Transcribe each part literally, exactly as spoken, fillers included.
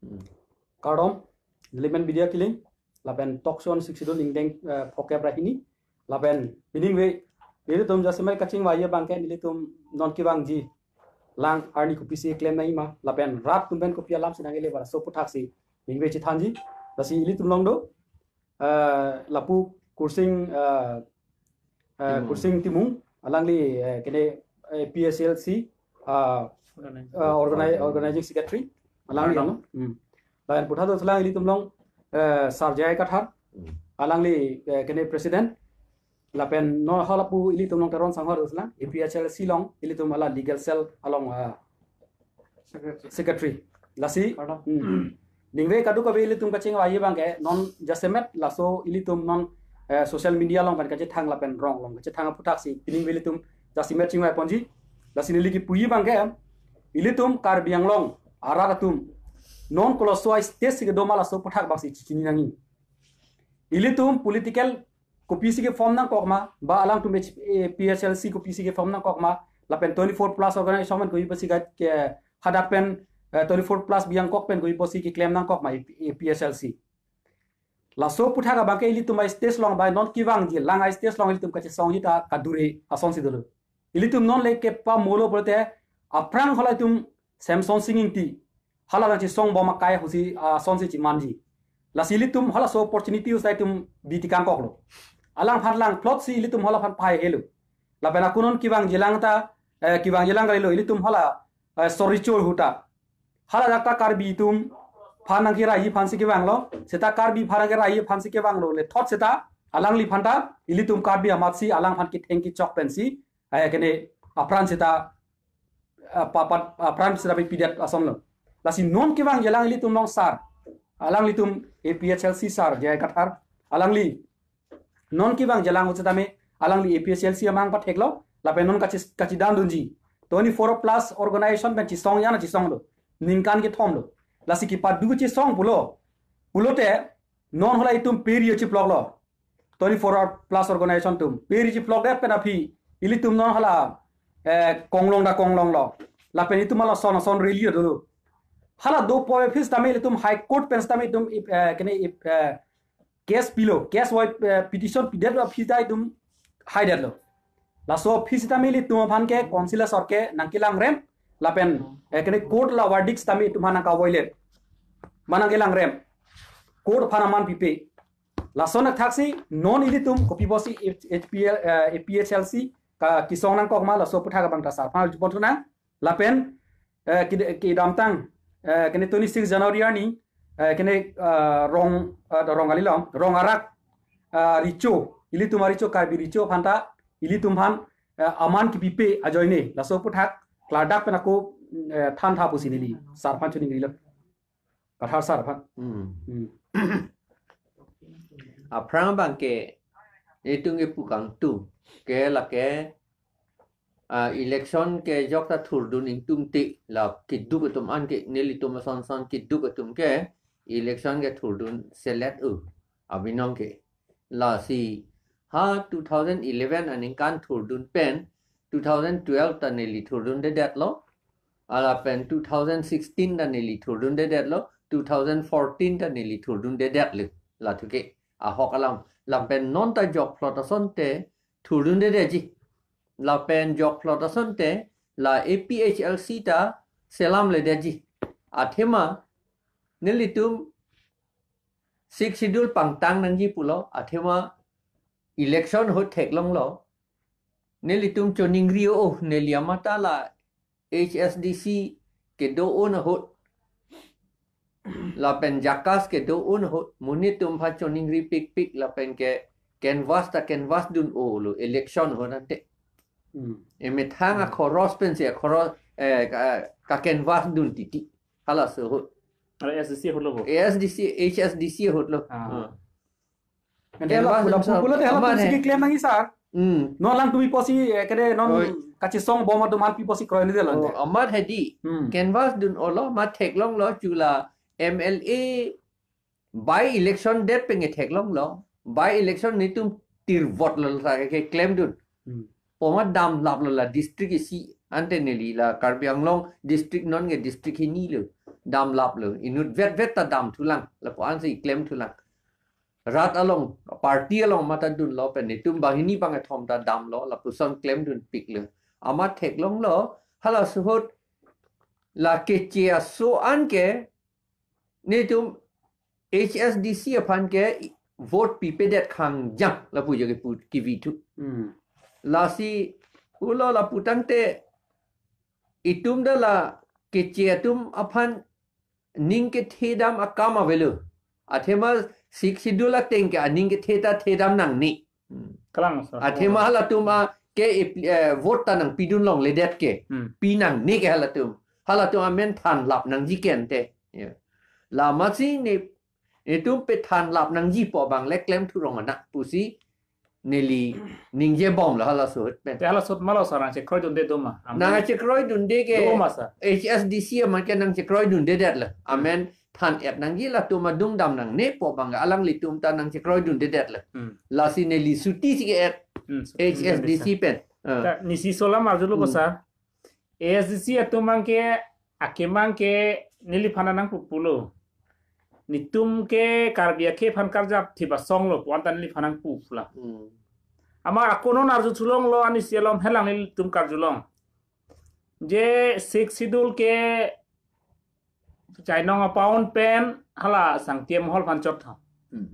Hmm. Kardom, neli men Bidya Killing, lapen talk show Sixth Schedule ingdeng, eh, phokep ra hini, lapen pining ve, nelitum jasemet kachingvai abangke nelitum non kevangji lang arni kopisi klem nangji ma, lapen rat atum pen kopi alam si nangkele ba laso aputhak si ningve chethanji, lasi ilitum along do, eh, lapu Kursing, eh, eh, Timung. Kursing Timung, alangli, eh, kene, eh, P H L C, ah, Organizing. Eh, organi-, organizing secretary, alangli Kardom. Ano. Hmm. Lapen puthot do selang ilitum along, eh, Sir J I Kathar, Hmm. alangli, eh, kene president, lapen non halapu ilitum along Teron Sanghor do selang, A P H L C along, ilitum hala legal cell along, ah, Secretary. Secretary. Lasi, Kardom. Hmm. Ningve kadokave ilitum kachingvai abangke, non jasemet laso ilitum non, eh, social media along pen kachethang lapen rong along kachethang aputhak si, pining ve ilitum jasemet chingvai ponji, lasi neli kipuji abangke, ilitum Karbi Anglong arat atum, non koloso a-stage si kedo ma laso aputhak bak si chini nangji. Ilitum political kopisi ke-form nangkok ma, ba alangtum H-, eh, P H L C kopisi ke-form nangkok ma, lapen twenty-four plus organization pen kopi pusi ke, ke hadak pen, eh, twenty-four plus bihek kok pen kopi pusi keklem nangkok ma, eh, P H L C. Laso aputhak abangke ilitum a-stage along ba non kevangji lang a-stage along ilitum kachesongji ta kadure ason si dolo. Ilitum non le kepamolo pulote aphrang hala itum Samson Sing Ingti, hala kachesong bom akai ahut si, ah, ason si chemanji. Lasi ilitum halaso opportunity usai itum bi tekang koklo. Alangphan langplot si ilitum halaphan pahai helo. Lapen ako non kevangji lang ta, eh, kevangji lang kalilo, ilitum hala, eh, Sor Recho ahut ta. Hala dak ta Karbi atum aphan nangkeraiji aphan si kevanglo, seta Karbi aphan nangkeraiji aphan si kevanglo, le thot seta alangliphan ta ilitum Karbi amat si alangphan ketheng kechok pensi, eh, kene apran seta, ah, pa-, pa-, ah, apran seta pipidet asonlo. Lasi non kevangji lang ilitum along sir, alanglitum A P H L C sir, J I Kathar, alangli non kevangji lang ahut setame, alangli A P H L C amang patheklo, lapen non kachi-, kachedandunji. Twenty-four plus organization pen chesong ya na chesonglo. Ningkan kethom lo. Lasi kepadu chesong pulo. Pulote, non hala itum peri chiploklo. Twenty-four plus organization atum. Peri chiplokdet pen aphi, ilitum non hala, eh, konglong ta konglonglo. Lapen itum hala son son rally dolo. Hala dopo office tame ilitum High Court pen tame itum, eh, kene, eh, case pilo, case wai, eh, petition pidetlo aphi ta itum haidetlo. Laso aphi setame ilitum aphan ke council asor ke nangkelangrem, lapen, eh, kene court la verdict setame itum aphan nangkavoilet. Ma nangkelangrem. Court aphan aman pipe. Lason athak si non ilitum kopi pusi H-, H P L, eh, A P H L C ka kesong nangkok ma laso aputhak abang ta sir aphan jupon thunang. Lapen, eh, kede-, kedamtang, eh, kene twenty-six January arni, eh, kene, eh, rong, eh, rong kalilo, rong arak, eh, Recho, ilitum a-Recho Karbi Recho aphan ta, ilitum aphan, eh, aman kepipe ajoine, laso aputhak, klardak pen ako, eh, thantha pusi neli, sir aphan choningrilo. Kathar sir aphan. Hmm. Hmm. Aphrang abangke, itum kepu kangtung, ke lake, ah, election kejok ta thurdun ingtungte la keduk atum anke nelitum ason son keduk atum ke election ke thurdun selet u abinong ke. Lasi ha two thousand eleven aningkan thurdun pen two thousand twelve ta neli thurdundedetlo. Lapen two thousand sixteen ta neli thurdundedetlo. Two thousand fourteen ta neli thurdundedetlo. Lathu ke ahok alam. Lapen non ta jokphlot asonte thurdundedetji. Lapen jokphlot asonte la A P H L C ta selamledetji. Athema nelitum Sixth Schedule pangtang nangji pulo, athema election ahut theklonglo. Nelitum choningri o, neli amat ta la H S D C kedo-un ahut, lapen JACAS kedo-un ahut, monit atum aphan choningri pikpik, lapen ke canvass ta canvass dun olo election ahut ante. Hmm. Emethang akhoros pensi akhoros, eh, ka, ka canvass dun titi. Halaso ahut. Aro S D C ahutlo bo? S D C, H S D C ahutlo. Ah. Hmm. Ante hala, canvass hala dun sa-, pulo te hala amat pusi he. Keklem nangji sir. Hmm. Non alangtum pi pusi, eh, kede non Oi. Kachesong bom atum aphan pi pusi kroidetlo Oh, ante. Amat hedi. Hmm. Canvass dun olo, amat theklonglo chula M L A by election det pen ke theklonglo. By election netum tirvotlo sa ke klemdun. Hmm. Poma damlaplo la district isi ante neli la Karbi Anglong district non ke district hini lo. damlaplo. Inut vetvet ta damthulang. Lapu-ansi klemthulang. Rat along, party along mata dunlo pen netum banghini bangkethom ta damlo, lapuson klemdunpiklo. Amat theklonglo, halaso ahut la Keche aso an ke, netum H S D C aphan ke vote pipedet khangjang lapu jo kipu kivithu. Hmm. Lasi pulo lapu tangte itum ta la Keche atum aphan ning kethedam akam avelo. Athema Sixth Schedule ateng ke aning kethe ta thedam nangne. Hmm. Kalang, sir. Athema halatum a ke ip-, eh, vote ta nangpidun longledet ke. Hmm. Pi nangne ke halatum. Halatum amen thanlap nangji kente. Ya. Lasi ne, netum pethanlap nangji pu abang le klemthurong anak pusi neli ningjebomlo halaso ahut pen. Te halaso ahut malo sir nangchekroidunde do ma? Am- Nangchekroidunde ke do ma sir? H S D C amat ke nangchekroidundedetlo. Hmm. Amen than-et nangji latum adung dam nangne pu abang alanglitum ta nangchekroidundedetlo. Hmm. Lasi neli suti si ke-et Hmm, suti H S D C pen. Ah. Ta nisi solam arjulo ko Hmm. sir? A S D C atum abang ke, akemang ke, neliphan nangpupulo. Netum ke Karbi akhei aphan karjap thip asonglo, pu-an ta neliphan nangpupulo. Hmm. Amat ako non arjuthulonglo, anisi alom helang nelitum karjulong. Je Sixth Schedule ke chainong apaun pen hala Sangti Amahol aphan chot tha. Hmm.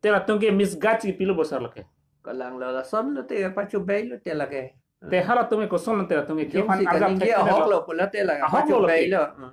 Te latum ke misguide si pilo bo sir lake. Kalanglo lasonlo te pachobeilo te lake. Te halatum ke koson te latum ke Jongsi kephan arjap kaningje thek ahok lo pula te la ahok lo pachobeilo.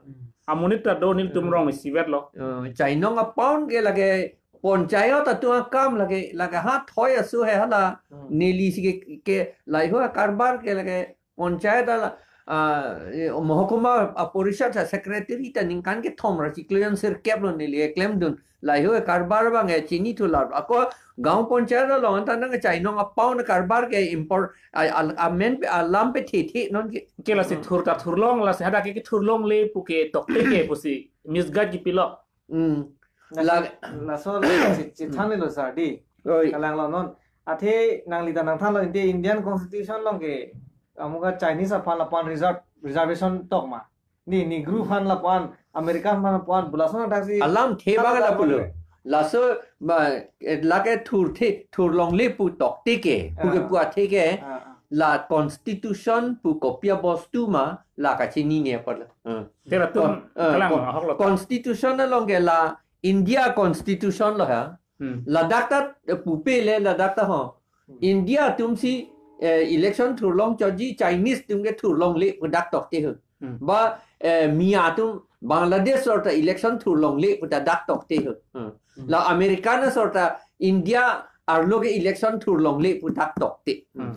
Amonit ta do nelitum Hmm. rong isivetlo. Eh, chainong apaun ke lake panchayat atum akam lake, lake ha thoi aso he hala Hmm. neli si ke, ke laheihui akarbar ke lake panchayat ala, ah, eh, mohokuma, ah, porishad sa secretary ta ningkan kethom ra chiklo jon sirkep lo neli klemdun. Laheihui karbar abang e chinithulo. Ako gaon panchayat along anta nang chainong apaun karbar ke impor-, a, a, a men pe, alam pethethe non ke. Ke lasi Hmm. thur ta thurlong, lasi hadak ke thurlongle pu ke tokte ke pusi misguide kipilo. Hmm. Laso, La- laso la chi-, chithanlo sir di. Oi. Kalanglo non. Athe nangli ta nangthanlo, India Indian Constitution along ke amuka Chinese aphan lapu-an reserve, reservation tok ma? Ne Negro aphan lapu-an, America aphan lapu-an, bula sona taksi Alamthe hana abang ta lapulo. Laso ma, eh, lake thurthe, thurlongle pu tokte ke, pu ke Ah. pu athe ke, Ah, ah. la constitution pu kopi abostu ma, la kachinine apotlo. Hmm. Te latum Kon-, eh, kalang kon-, ahok lo. Constitution along ke la India Constitution lo ha. Hmm. Ladak ta, eh, pupe le ladak ta ho. Hmm. India atum si, eh, election thurlong chotji Chinese atum ke thurlongle pu dak tokte ho. Hmm. Ba, eh, Mia atum, Bangladesh asor ta election thurlongle pu ta dak tokte ho. Hmm. Hmm. La American asor ta India arlo ke election thurlongle pu dak tokte. Hmm.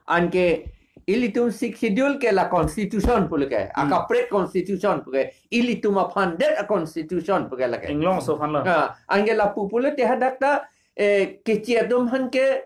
Anke ilitum Sixth Schedule ke la constitution pulo ke, Hmm. akaprek constitution pulo ke, ilitum aphan det a constitution pulo ke lake. Inglong aso aphan lo. Ah, anke lapu pulote hadak ta, eh, Keche atum aphan ke,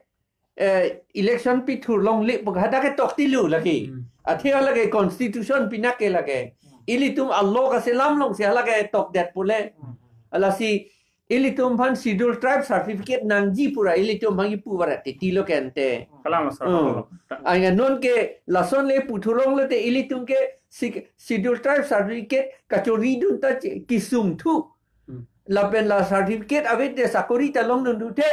eh, election pi thurlongle pu hadak ke toktilo lake. Hmm. Athe lake constitution pinak ke lake. Hmm. Ilitum alo kaselam along si hala ke tokdet pule. Hmm. Lasi ilitum aphan Schedule Tribe certificate nangji pu ra ilitum aphan kipu varet titilo kente. Kalang sir. Hmm. Kalang. Anke non ke lason le puthulongle te ilitum ke si-, Schedule Tribe certificate kachoridun ta chi-, kisungthu. Hmm. Lapen la certificate avete sakori ta longdunthuthe.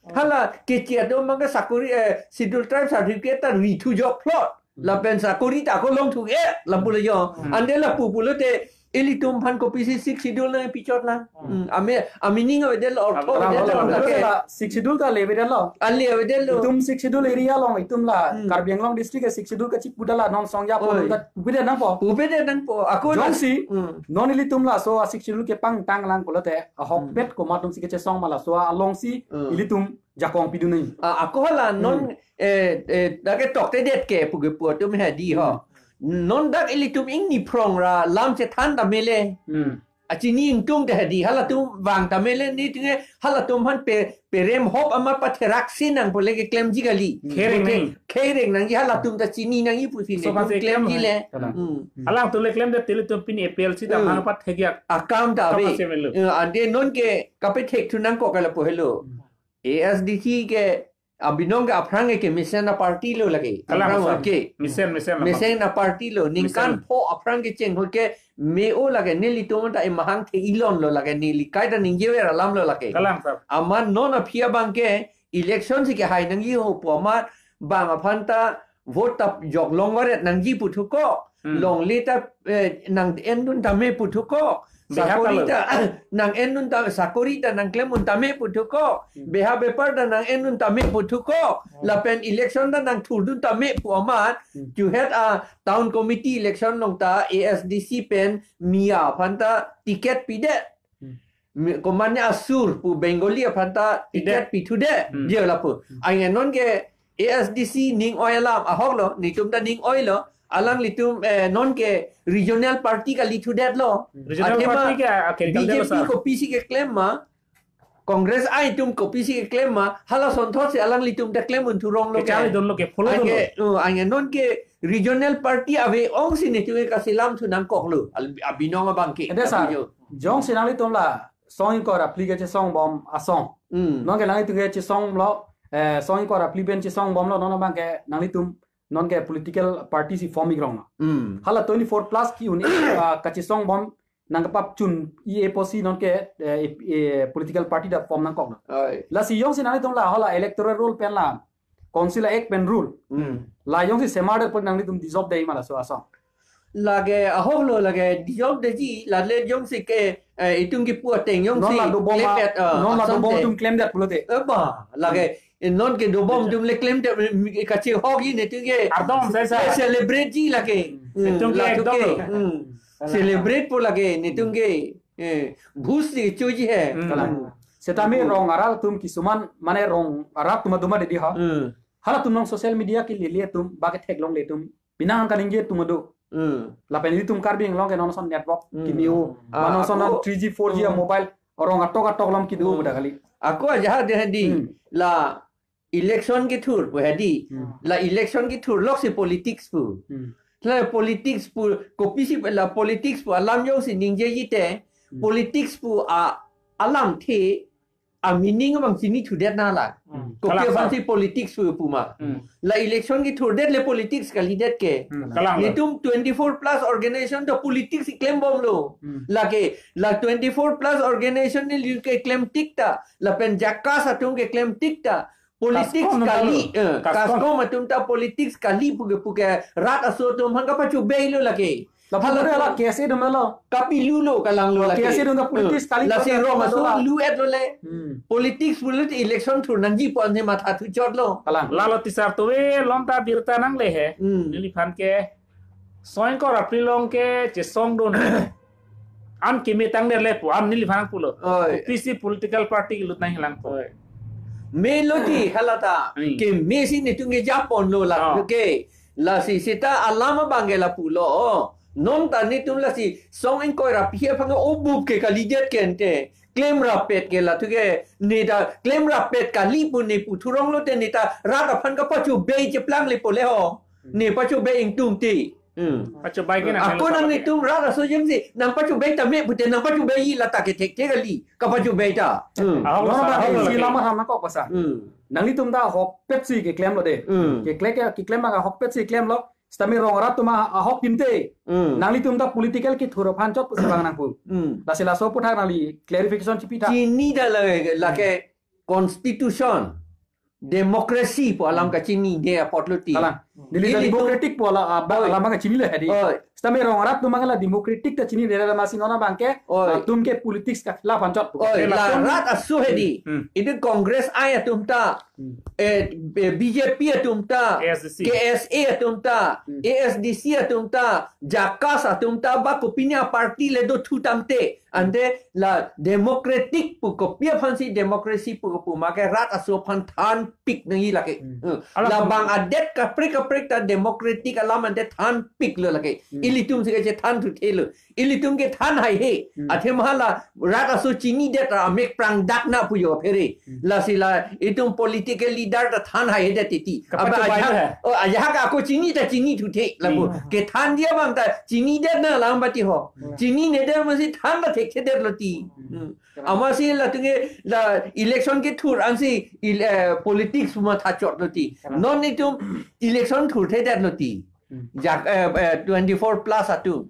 Hmm. Hala Keche atum abang ke sakori, eh, Schedule Tribe certificate ta rithu jokphlot. Hmm. Lapen sakori ta ako longthu-et lapulo jo. Hmm. Ante lapu pulote ilitum aphan kopisi Sixth Schedule nangpichot lang. Hmm. Hmm. Ami, ami ning avedetlo, ortho Kalang, avedetlo, kalang. Lake. La Sixth Schedule ta le avedetlo. Ale avedetlo. Itum Sixth Schedule area along, itum la Hmm. Karbi Anglong district ke Sixth Schedule kachipu ta la non songja po Oi. ta pupedet nangpo. Pupedet nangpo. Ako la Jongsi, Hmm. non ilitum laso a Sixth Schedule kepangtang lang pulote, ahok Hmm. pet komat atum si kechesong ma laso along si Hmm. ilitum jakong pidun nangji. Ah, ako hala non, Hmm. eh, eh, dak ke toktedet ke pu ke pu atum hedi ho. Hmm. Non dak ilitum ingni phrong ra lam chethan ta mele. Hmm. Achini ingtung ta hedi, halatum vang ta mele, netum ke halatum aphan pe, perem hop amat patherak si nang pule keklemji kali. Khereng Pule nang. Khereng nangji, halatum ta chini nangji pusi So, netum pasi klemji klem le. hai. Hmm. Hmm. Alangtum le klemdet te ilitum pini A P L C ta Hmm. bang pathekji ak-, Akam ta kam ave. ase melo. Eh, ante non ke kapethek thu nangkok ke lapu helo. Hmm. A S D C ke abinong ke aphrang ke mesen aparty lo lake. Kalang, aphrang sir. Ke. Mesen, mesen, mesen aparty lo. Ningkan mesen. Pho aphrang kecheng ho ke me-o lake, nelitum ta emahang the ilon lo lake, neli kaita ningjever alam lo lake. Kalang, sir. Amat non aphi abang ke election si kehai nangji ho pu amat bang aphan ta vote ta jok long varet nangji pu thuko. Hmm. Longle ta, eh, nang-endun tame pu thuko. Beha ta sakori lo. Ta nang-endun ta, sakori ta nangklemdun tame pu thuko. Hmm. Beha bepar ta nang-endun tame pu thuko. Hmm. Lapen election ta nangthurdun tame pu amat. Hmm. Chuhet a town committee election along ta A S D C pen Miya aphan ta ticket pidet. Hmm. Mi-, komatne asur pu Bengali aphan ta ticket pithudet. Hmm. Dia lapu. Hmm. Anke non ke A S D C ning oi alam ahok lo, netum ta ning oi lo, alanglitum, eh, non ke regional party kali thudet lo. Regional athema party ke, ah, ke, B J P kalite lo, sir. Kopisi keklem ma, Congress ai atum kopisi keklem ma, hala sonthot si alanglitum ta klemdun thurong lo ke. Kecharlidun lo ke, follow dun lo. Anke, uh, anke non ke regional party ave-ong si netum ke kasilam thu nangkok lo, al-, abinong abang ke. Ante, sir, abijo. Jongsi nanglitum la song ingkoi ra phli kechesong bom asong. Hmm. Non ke nanglitum kechesong lo, eh, song ingkoi ra phli pen chesong bom lo, non abang ke nanglitum non ke political party si form ik rong lo. Hmm. Hala twenty-four plus ke-un, ah, kachesong bom nangkepap chun-i apotsi non ke, eh, eh, political party ta form nangkok lo. Oi. Lasi jongsi nanglitum la hala electoral roll pen la Council Act pen rule. Hmm. La jongsi semardet pon nanglitum dissolve de ma laso asong. Lake ahok lo, lake dissolve detji, lale jongsi ke, eh, itum kipu ateng jongsi non la dobom, claim at, ah, non la asam dobom te. Itum klemdet pulote. Eh, ba, lake, eh, non ke dobom itum le klemdet, eh, kachehokji netum ke. Ardom sai sai. Eh, celebrate ji lake. Hmm. Itum ke la tu ekdom ke. Lo. Hmm. Celebrate pu lake netum ke. Eh, bus si choji he. Hmm. Kalang. Setame rong arat atum kisuman, mane rong arat atum aduma dedi ha. Hmm. Halatum nong social media ke lele atum, ba ketheklongle atum, pinang kaningje atum ado. Hmm. Lapen ilitum Karbi Anglong ke non ason network, hmm, kimi-o. Ah, mane ason ako, non three G, four G, hmm, a mobile, rong atok atok along kedo, hmm, pu da kali. Ako aja ha de hedi, hmm, la election kethur pu hedi. Hmm. La election kethur lok si politics pu. Hmm. La politics pu, kopisi la politics pu alam jongsi ningjeji te, hmm, politics pu a alamthe a meaning abang chinithudet na la. Hmm. Kopi, kalang, aphan, sir, si politics pu pu ma. Hmm. La election kethurdet le politics kalidet ke. Hmm. Kalang, kalang. Netum twenty-four plus organization ta politics si klembom lo. Hmm. Lake, la twenty-four plus organization nelitum ke klemtik ta, lapen JACAS atum ke klemtik ta, politics, KASCOM atum ta kali, lo. Eh, KASCOM. KASCOM atum ta politics kali pu ke, pu ke rat aso atum aphan kapachobei lo lake. La hala pura la tu K S A atum lo. Kapilu lo, kalang lo, oh, lake. K S A atum ta politics, eh, kali lasi pu ke rong aso lo la. Lu-et lo le. Hmm. Politics pulote election thur nangji pu ante matha thuchot lo. Kalang. Lalo tisar tuve lom ta birta nangle he. Hmm. Neliphan ke song ingkoi ra phli along kechesongdun. An kimi tangdet le pu, an neliphan pulo. Oi. Kopisi political party lut nangji lang pu. Oi. Melo di hala ta. Hmm. Kimi si netum ke japon lo la. Oh. Okay. Lasi seta alam abang ke lapu lo. Non ta netum lasi song ingkoi ra phli aphan ke obup ke kalidet ke ante. Klem rapet ke la tu ke, ne ta klem rapet kali pu ne pu thurong lote ne ta rat aphan kapachobei cheplang le pu le ho. Hmm. Ne pachobei ingtung ti. Hmm. Pachobei ke na ako nang netum rat aso jengsi nangpachobei tame pute nangpachobei la ta ke thekthe kali kapachobei ta. Hmm. Ahok lo, sir, ahok lo, isi lake. Lama hama kok pasa. Hmm. Nanglitum ta ahokpet si keklem lo de. Hmm. Keklem ke, keklem ma ahokpet si klem lo. Setame rong arat atum ahok timte. Hmm. Nanglitum ta political kethur aphan chot pusi bang nangpu. Hmm. Lasi laso aputhak nangli clarification chipi tha. Chini ta lake, lake constitution, democracy pu alam, hmm, kachinine apot lo ti. Kalang. Neli ta ili tu democratic pu ala, ah, ba, oi, alam kachini le hedi. Oi. Setame rong arat atum la democratic ta chinine, amatsi non abang ke, oi, ah, atum ke politics ke khilaf anchot pu. Oi, eh, la latum rat aso hedi. Hmm. Itum Congress ai atum ta, hmm, eh, eh, B J P atum ta, A S D C. K S A atum ta, hmm, A S D C atum ta, JACAS atum ta, ba kopine party le dothu tangte. Ante la democratic pu kopi aphan si democracy pu pu ma ke rat aso aphan thanpik nangji lake. Hmm. Hmm. Alam labang adet kaprek kaprek ta democratic alam ante thanpik lo lake. Hmm. Ilitum si kachethan thuthe lo. Ilitum kethan haihe. Hmm. Athema la rat aso chinidet ra amek prangdak na pu jo phere. Hmm. Lasi la itum political leader ta than haihedet titi. Kapat Aba chubai ajahak, na hai. Oh, ajahak ako chini ta chini thuthe lapu. Hmm. Kethan dia bang ta chinidet na lang bati ho. Hmm. Chininedet masi than ta thekthedet lo ti. Hmm. Hmm. Amatsi latum ke la election kethur ansi il-, eh, politics matha chot lo ti. Hmm. Non itum election thurthedet lo ti. Hmm. Jak, eh, eh, twenty-four plus atum.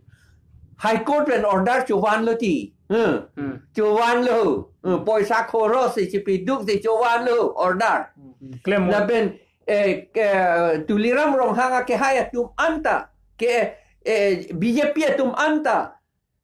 High Court pen order chovan lo ti. Hmm. Hmm. Chovan lo. Hmm. Poisa khoros si chipiduk si chovan lo order. Hmm. Klem. Lapen, eh, ke, Tuliram Ronghang akehai atum anta. Ke, eh, B J P atum anta.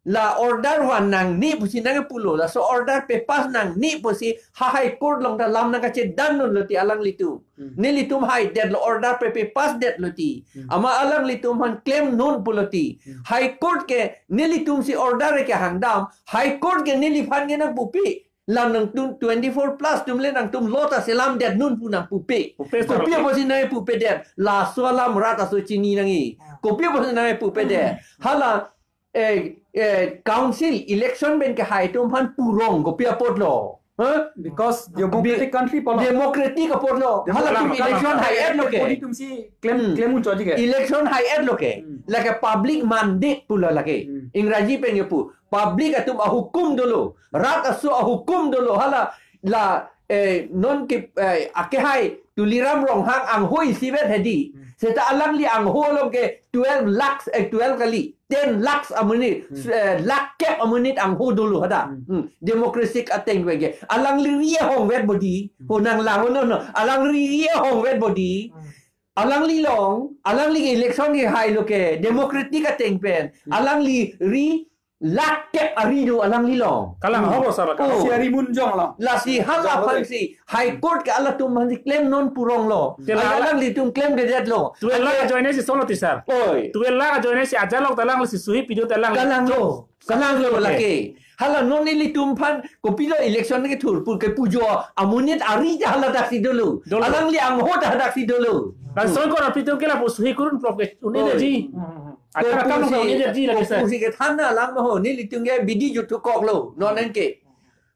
La order van nangne pusi nangpulo, laso order pepass nangne pusi ha High Court along ta lam nangkachedan non lo ti alanglitum. Hmm. Nelitum haidet lo order pe pepassdet lo ti. Hmm. Amat alanglitum aphan klem non pulo ti. Hmm. High Court ke nelitum si order ke hangdam, High Court ke neliphan ke nangpupe. La nangtum twenty-four plus atum le nangtum lo ta selamdet non pu nangpupe. Pupe, sir. Kopi apotsi nangpupedet. Laso alam rat aso chini nangji. Kopi apotsi nangpupedet. Hala eh, eh, council election pen kehai atum aphan purong kopi apotlo. Huh? Because democratic Bi-, country pulo. Democratic apotlo. Democratic Halatum country. Election hai-et lo ke. Body atum si klem, Hmm. klem un choji ke. Election hai-et lo ke. Hmm. Lake public mandate pulo lake. Hmm. Ingraji pen kepu. Public atum ahukum dolo. Rat aso ahukum dolo. Hala la, eh, non ke, eh, akehai Tuliram Ronghang angho isivet hedi. Hmm. Seta alangli angho along ke twelve lakhs, eh, twelve kali. Ten lakhs amonit, Hmm. eh, lakh kep amonit angho dolo hadak. Hmm. Hmm. Democratic ateng pen ke. Alangli ri ahongvet bodi. Hmm. Ho nanglang non non. Alangli ri ahongvet bodi. Hmm. Alangli along, alangli ke election kehai lo ke. Democratic ateng pen. Hmm. Alangli ri lakh kep ari do alangli along. Kalang Hmm. ahok lo sir, kalang. Oh. Si ari mun jong lo. Lasi hala Jong lo aphan de. Si High Court ke halatum aphan si klem non purong lo. Te Ala la- alanglitum klemdedet lo. Twelve lakh Ake- ajoine si solo ti sir. Oi. Twelve lakh ajoine si ajalok ta alangli si suhi pido ta alangli. Kalang lo. Kalang lo Oke. lake. Hala non ilitum aphan kopilo election kethur pu kepujo amonit ari ta haladak si dolo. Dolo. Alangli angho ta hadak si dolo. Dan Hmm. songkor apitum ke lapu suhi kurun prop ke un-e Oi. ji. Hmm, hmm, hmm. Akhara Kopusi, kam nang ini jadi lagi, sir. Kopusi kethan na lang ma ho, nelitum ke bidi juthu kok lo, non en ke.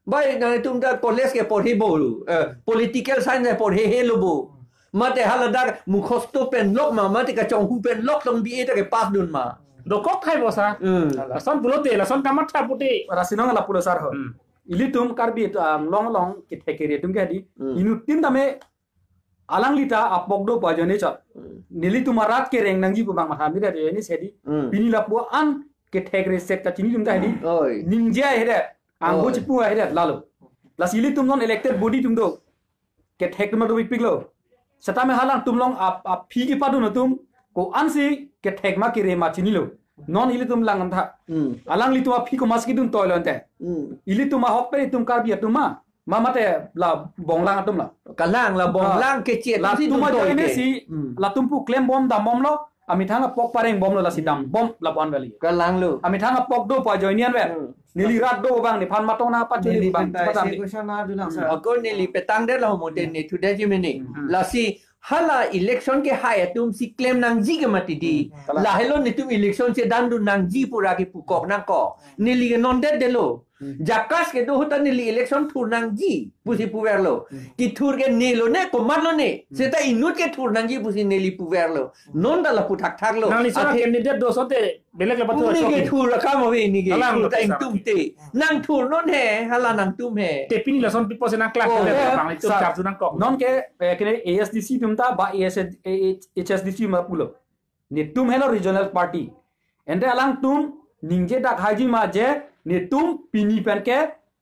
Bai nangtum ta college ke porhi bo, eh, political science ke porhi he lo bo. Mate haladak mukhosto pen lok ma, mate kachonghu pen lok tong B A ta ke pass dun ma. Dokok thai bo sir. Hmm. Lason pulote, lason kamatha pute. Rasinong lapulo sir ho. Hmm. Ilitum Karbi, ah, long long kethek kere atum ke di. Hmm. Inuttin tame alangli ta apok do pu ajoine chot. Hmm. Nelitum arat kereng nangji pu bang matha mira ajoine si di. Hmm. Pini lapu an kethek resek ta chini atum ta di. Oi. Ningje hedet. Angho Oi. chipu hedet lalo. Lasi ilitum non elected body atum do. Kethek atum do bipik lo. Setame halangtum along ap, aphi kepadun atum. Ko-ansi kethek ma kere ma chinilo. Non ilitum lang antha. Hmm. Alanglitum aphi komatsi kedun toilo ante. Hmm. Ilitum ahok pen itum Karbi atum ma. Ma mate la bonglang atum la. Kalang la bonglang Ah, kechet latum si atum dun ajoine toi ke. si, Hmm. latum pu klem bom dam bom lo, amethang apok pareng bom lo lasi dam bom lapu-an valley. Kalang lo. Amethang apok do pu ajoine an vet. Hmm. Neli rat do bang nephan matong na pachuli Neli bang pen ta chepatam isi di. question na dulang, sir. Hmm. Ako neli petang det la homo te Hmm. ne thu det ji mene. Hmm. Lasi hala election kehai atum si klem nangji ke mati di. Hmm. Kalang. Lahelo netum election chedan dun nangji pura kepukok nangkok. Neli ke non det detlo. Hmm. Jakas kedo ahut ta neli election thur nangji pusi puverlo. Hmm. Kethur ke ne lone, komat lone. Hmm. Seta inut kethur nangji pusi neli puverlo. Hmm. Non ta lapu thakthak lo. Nangli sora Athe- candidate do sote belek le pathu Neke achok. thur akam ave neke. Kalang Thur lo ta sir. ingtum te. Nang thur non he, hala nangtum he. Te pini lason pipo se nang class Oh, le yeah. bang le tum Sir. charju nangkok. Non ke, eh, kene A S D C atum ta ba A S, A H, H S D C ma pulo. Netum helo regional party. Ante alangtum ningje dak haji ma je netum pini pen ke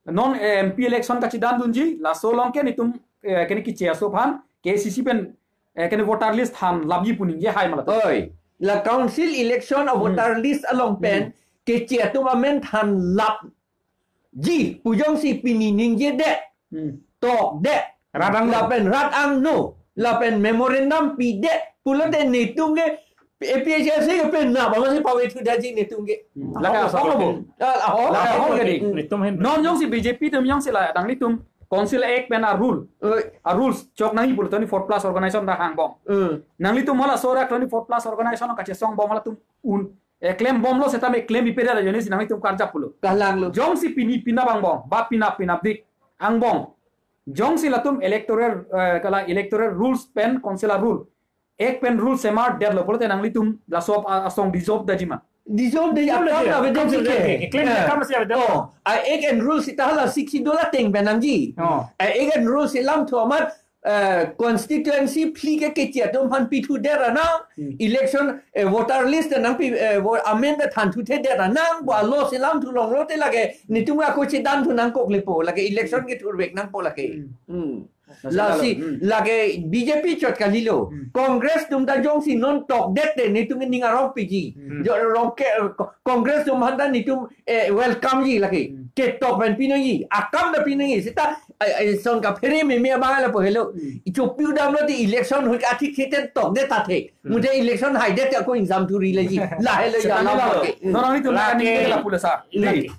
non, eh, M P election kachedan dunji laso along ke netum, eh, kene kiche aso aphan K C C pen, eh, kene voter list than lapji pu ningje hai ma latum. Oi, la council election a Hmm. voter list along pen Hmm. keche atum amen than lap ji pu jongsi pini ningje det, Hmm. tok det, Rat angno. lapen rat angno, lapen memorandum pi det, pulote netum ke A P H L C ke pen na, bang si pawit sudah ji netum ke. Hmm. Lake Ahok ahok lo. lo. Ah, ahok. Lake ahok Ahok ke lo. di. Hmm. Netum hen. Non jongsi B J P atum jongsi la nanglitum Council Act pen a rule. Oi. A rules chok nangji pulo twenty-four plus organization ta hang bom. Hmm. Nanglitum hala sora twenty-four plus organization kachesong bom halatum un eklem bomlo setame klem ipedet ajoine si nanglitum karjap pulo. Kalang lo. Jongsi pini penap angbong, ba penap penapdik angbong, jongsi latum electoral, eh, kala electoral rules pen council a-rule, Act pen rule semardetlo pulote nanglitum laso a-, asong dissolve daji ma? Dissolve daji, dissolve akam daji, ave akam daji ke. Klem, eh, akam si ave daji. Oh, a-Act and rule seta hala Sixth Schedule ateng pen nangji. Oh. A-Act and rule si lamthu amat, eh, constituency phli ke keche atum aphan pithudet ra nang, hmm, election, eh, voter list nangpi, eh, vo-, amend than thuthedet ra nang, bo a-law si lamthu longlo te lake, netum ako chedan thu nangkok lepo, lake election kethurvek nangpo lake. Hmm. Hmm. Lasi, hmm, lake B J P chot kalilo. Hmm. Congress atum ta jongsi non tokdet te netum ning arong piji. Hmm. Jo rong ke, eh, Co-, Congress atum aphan ta netum, eh, welcome ji lake. Hmm. Ketok pen pinangji. Akam ta pinangji. Seta, eh, eh, son kaphere meme abang lapu helo. Hmm. Ichopiu damlo te election hui athik heten tokdet ta thek. Hmm. Mute election haidet ako exam thuri leji. Lahelo. Seta ya lalo. Lake. Non nanglitum lake. Nangning ke lapulo sa. Lake.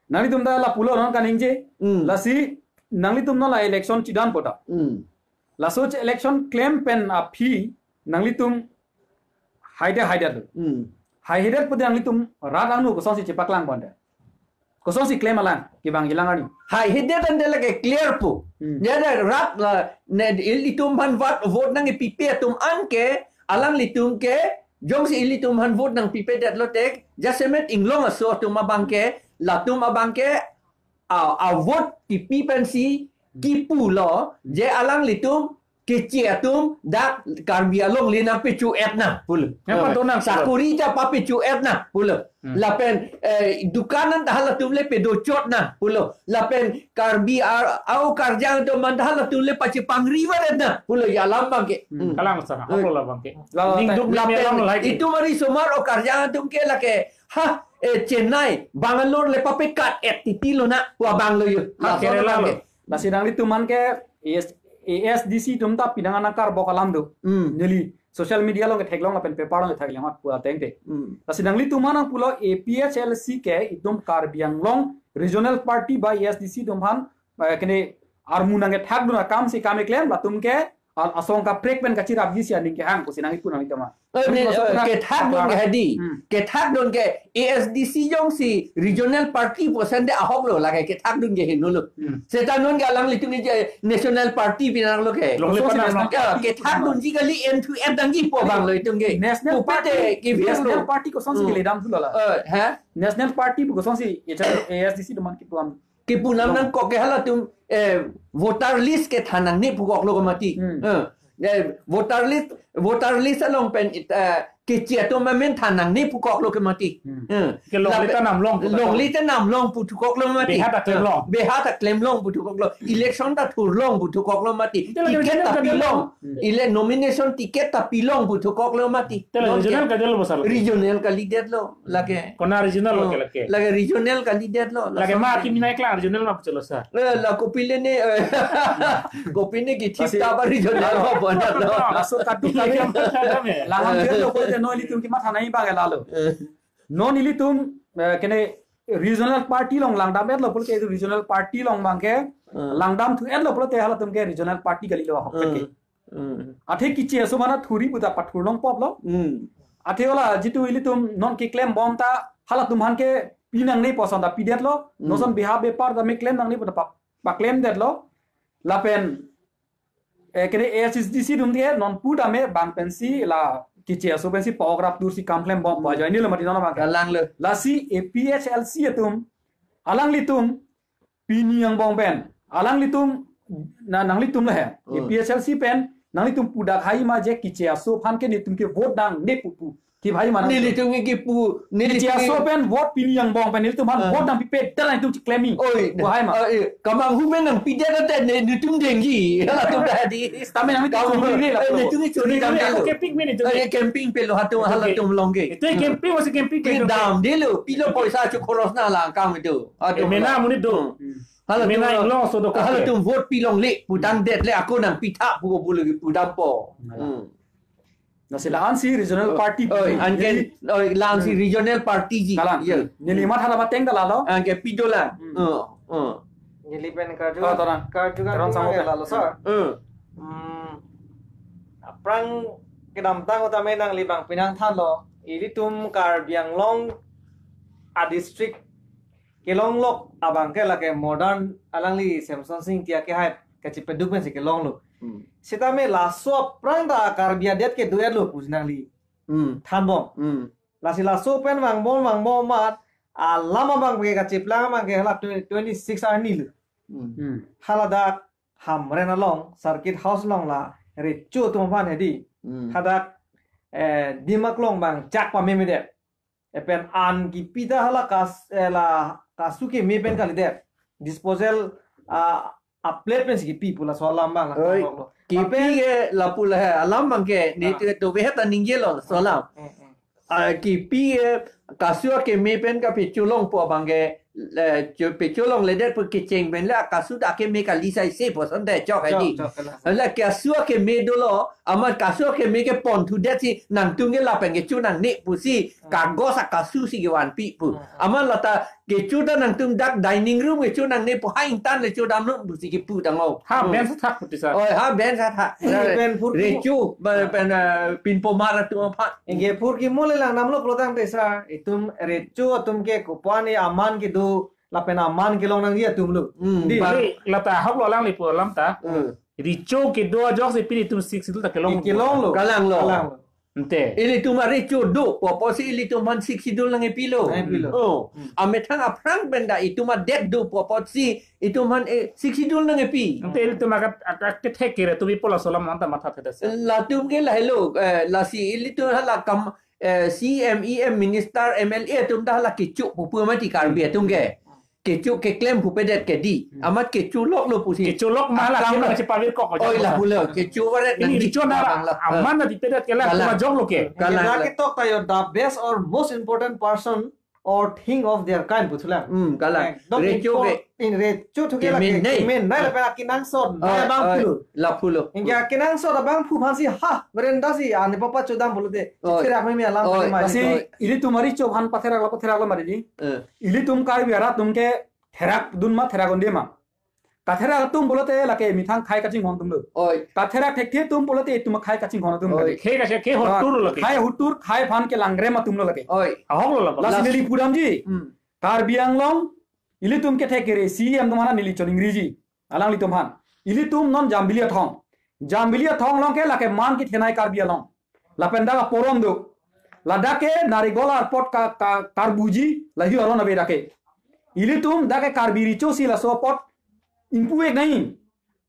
Nanglitum ta lapulo non kaningje. Hmm. Lasi nanglitum non la election chidanpo ta. Hmm. Laso che election klem pen aphi nanglitum haidet haidetlo. Hmm. Haihedet pute nanglitum rat angno kosonsi chepaklang ponte? Kosonsi klem alang, kevang hilang arni? Haihedet ante lake clear po. Hmm. Ya da rat la, ne, ilitum aphan vote, vote nangkepipe atum anke, alanglitum ke, jongsi ilitum aphan vote nangpipedetlo te, jasemet inglong aso atum abang ke, latum abang ke, a, a-vote kipi pensi kipulo, je alanglitum keche atum dak Karbi Anglong le nangpecho-et nang pulo. Yang pato nang pulo. Sakori ta papecho-et nang pulo. Hmm. Lapen, eh, dukan an ta halatum le pedochot nang pulo. Lapen Karbi ar-, au karjang atum an ta halatum le pachepangri varet nang pulo ya alam abang ke. Hmm. Hmm. Kalang sa, eh, hoklo la abang ke. La-, ningduk lapen ningduk alam lahai ke. Itum arisomar o karjang atum ke lake, ha, eh, Chennai, Bangalore le papekat-et titi lo na, pu abang lo yo. Ha, laso Kerala abang lo. Ke. Lasi nanglitum aphan ke A S, A S D C atum ta pinang anang karbok alam do. Hmm. Neli social media along ketheklong lapen paper along ketheklong amat pu ateng te. Hmm. Lasi nanglitum aphan nangpulo A P H L C ke itum Karbi Anglong Regional Party ba A S D C atum aphan, eh, kene armu nangkethakdun akam si kam keklem, latum ke a-, asong kaprek pen kachirapji si aning kehang pusi nangkipu nangkipu ma. Eh, ne, eh, kethakdun ke hadi. Hmm. Kethakdun ke A S D C jongsi regional party pu sende ahok lo lake kethakdun ke heno lo. Hmm. Seta non ke alanglitum ke national party pinang lo ke. Longle kosonsi panang national, lo. Ya, kethakdunji kali en thu en dangji pu abang lo itum ke. National party, pupe te, ke national party kosonsi, hmm, keledam thulo la? Eh, ha? National party pu kosonsi A S D C atum aphan kipu am. Kipu nam nangkok ke halatum, eh, voter list kethan nangne pukoklo ke mati. Hmm. Eh, eh, voter list, voter list along pen, eh, keche atum amen than nangne pukoklo ke mati. Hmm. Eh. Ke longle ta nam long pu thukoklo. Longle ta nam long pu thukoklo mati. Beha ta klem long. Eh, beha ta klem long pu thukoklo. Election ta thur long pu thukoklo mati. Ante lake ticket regional ta pi long. Hmm. Ile nomination ticket ta pi long pu thukoklo mati. Ante lake regional kadetlo bosar. Regional kalidetlo. Lake. Kona regional lo ke lake? Lake regional candidate lo. Lake ma kimi nai klang regional ma puchelo sa. Eh, la kopile ne, eh, kopine kithip ta ba regional lo, bonat lo. Laso katu kami. Lake ma kami. Laham dia lo ko de no ilitum kematha nai bang lalo. Eh. Non ilitum, eh, kene regional party along langdam-etlo pulote regional party along abang ke, eh, langdam thu-etlo pulote halatum ke regional party kalilo ahok ke. Eh. Hmm. Athe keche aso mana thuri puta pathur longpoplo. Hmm. Athe ola jitu ilitum non keklem bom ta halatum aphan ke pi nangne pu ason ta pidetlo. Hmm. Non ason beha bepar ta me klem nangne puta pa-, paklemdetlo. Lapen, eh, kene A S D C atum ke non pu ta me bang pensi la keche aso pensi pa-ok raptur si kam klem bom pa. Hmm. Ajoine lo mati non abang. Kalang lo. Lasi A P H L C atum, alanglitum, pini angbong pen alanglitum, na nanglitum le he. Hmm. A P H L C pen nanglitum pudak hai ma je keche aso aphan ke netum ke vote nangne pu pu. Kip hai ma nang. Nelitum ke kipu, nelitum keche aso ke pen vote pini angbong pen nelitum aphan, ah, vote nangpipedet nangtum chiklemi. Oi. Pu hai ma. Ah, eh, kamanghu pen nangpidet te ne, netum dengji. Halatum ta di. Tame nangtum, kamu, churi le la, eh, netum ke churi, churi le, dam aku lo. Camping pen itu. Eh, camping pen lo halatum, itu ke, halatum along ke. Itu camping masih camping ke, itu ke. Dam de lo, pilo poisa chu khoros nanglang kam itu. Atum, eh, mena lo. Amonit do. Hmm. Halatum, mena lo, inglo so do ka. Halatum vote pi longle, putangdet le ako nangpitha pu ko bulu pudampo. Nala. Hmm. Lasi la-an si regional party. Oh, oh, anke, jadi, oh, la-an si, hmm, regional party ji. Kalang. Ya. Neli mat hala bateng ta lalo. Anke pidolang. Hmm. Oh, oh. Neli pen karju, oh, torang, karju kan torang sama lalo, sir. Hmm. Hmm. Aphrang kedamtang utame nangli bang pinang thanlo. Ilitum Karbi Anglong a district kelonglok abang ke lake modern alangli Semson Sing Ingti akehai kachepaduk pensi kelonglo. Hmm. Sitame laso aphrang ta Karbi adet ke do-etlo pusi nangli Hmm. thanbom. Hmm. Lasi laso pen vangbom vangbom amat alam abang ke kacheplang abang ke hala twenty, twenty-six arni lo. Hmm. Hmm. Hala dak Hamren along, Circuit House along la recho atum aphan hedi. Hmm. Hadak, eh, Dim Aklong abang chak pamemedet. Lapen an kipi ta hala kas, eh, la kasu keme pen kalidet. Disposal, ah, a plate pensi kipi pu laso alam abang la Oi, thanbomlo. Kipi Lapen ke lapu la he, alam abang ke, ne Ah. tu, tu behet ta ningjelo, laso alam. Hmm, hmm. Ah, kipi, eh, kasu akeme pen kapecholongpo abang ke, eh, cho-, pecholongledet pu kecheng pen le, ah, kasu dak keme kali sai se pu asonte chok Chok, hedi. chok, kalang. La kasu akeme dolo, amat kasu akeme kepon thudet si nangtum ke lapen kecho nangne pusi, Hmm. kagos akasu si kevanpi pu. Hmm, hmm. Amat lata kecho ta nangtum dak dining room kecho nangne pu ha ingtan le chodamnon pusi kipu tanglo. Ha, Hmm. bench athak puti sa. Oi, ha, bench athak. Pen phurki Recho, ba, pen, eh, pinpomar atum aphan. Ingke phurkimo le langdamlo pulotangte sa, itum recho atum ke kopi-an aman kedo, lapen aman kelong nangji atum lo. Hmm, Di. ba- Bali lata hok lo alangli pu alam ta. Hmm. Recho kedo ajoksi pini itum Sixth Schedule ta kelong. Kelonglo. Kalanglo. Kalanglo. Ante. Ilitum arecho do pu apotsi ilitum aphan Sixth Schedule nangkepilo. Nangkepilo. Oh. Hmm. Amethang aphrang pen ta itum adet do pu apotsi itum aphan, eh, Sixth Schedule nangkepi. Ante ilitum akat, akat kethek kere tu bipola solam anta matha thedas. Latum ke lahelo, eh, lasi ilitum hala kam, eh, C M, E M, minister, M L A atum ta hala kecho pupu mati Karbi atum ke. Kecho keklem pupedet ke di. Hmm. Amat kecholoklo pusi. Kecholok ma la Akam kecholok la. Chepavirkok Oi, aja la pulo. Kecho varet Ini nang di. Recho na Abang la. Aman na dipedet ke la Kalang. Kuma joklo ke. Kalang Kita la. Ketok tayo the best or most important person or thing of their kind pu thulang. Hmm, kalang. Eh, dok Recho import ke in recho thu ke la kemen ke, nai. Kemen nai lapen akenangsot nai Oi, abang oi, pulo. La pulo. Ingke akenangsot abang phu aphansi ha, merenda si, ane papa chodam pulote. Oi. Cherak meme alam Oi. Pake mai. Lasi Oi. ilitum arecho aphan patherak la patherak la mari di. Eh. Ilitum Karbi arat atum ke therak dun ma therak unde ma. Katherak atum pulote lake methang khei kachinghon atum lo. Oi. Katherak thekthe atum pulote itum khei kachinghon atum Oi. Lake. Khei kachi khei hotur lo ke. Khei hotur khei aphan kelangrem atum lo lake. Oi. Ahok lo lo. Lasi Las- neli pudamji. Hmm. Karbi Anglong ilitum kethek kere C M atum aphan neli choningriji. Alanglitum aphan. Ilitum non Jambili Athong. Jambili Athong along ke lake man kethenei Karbi along. Lapen dak aporom do. Ladak ke Narigol arpot ka, ka, karbuji lahei aron ave dak ke. Ilitum dak ke Karbi recho si laso apot ingpu-ek nai.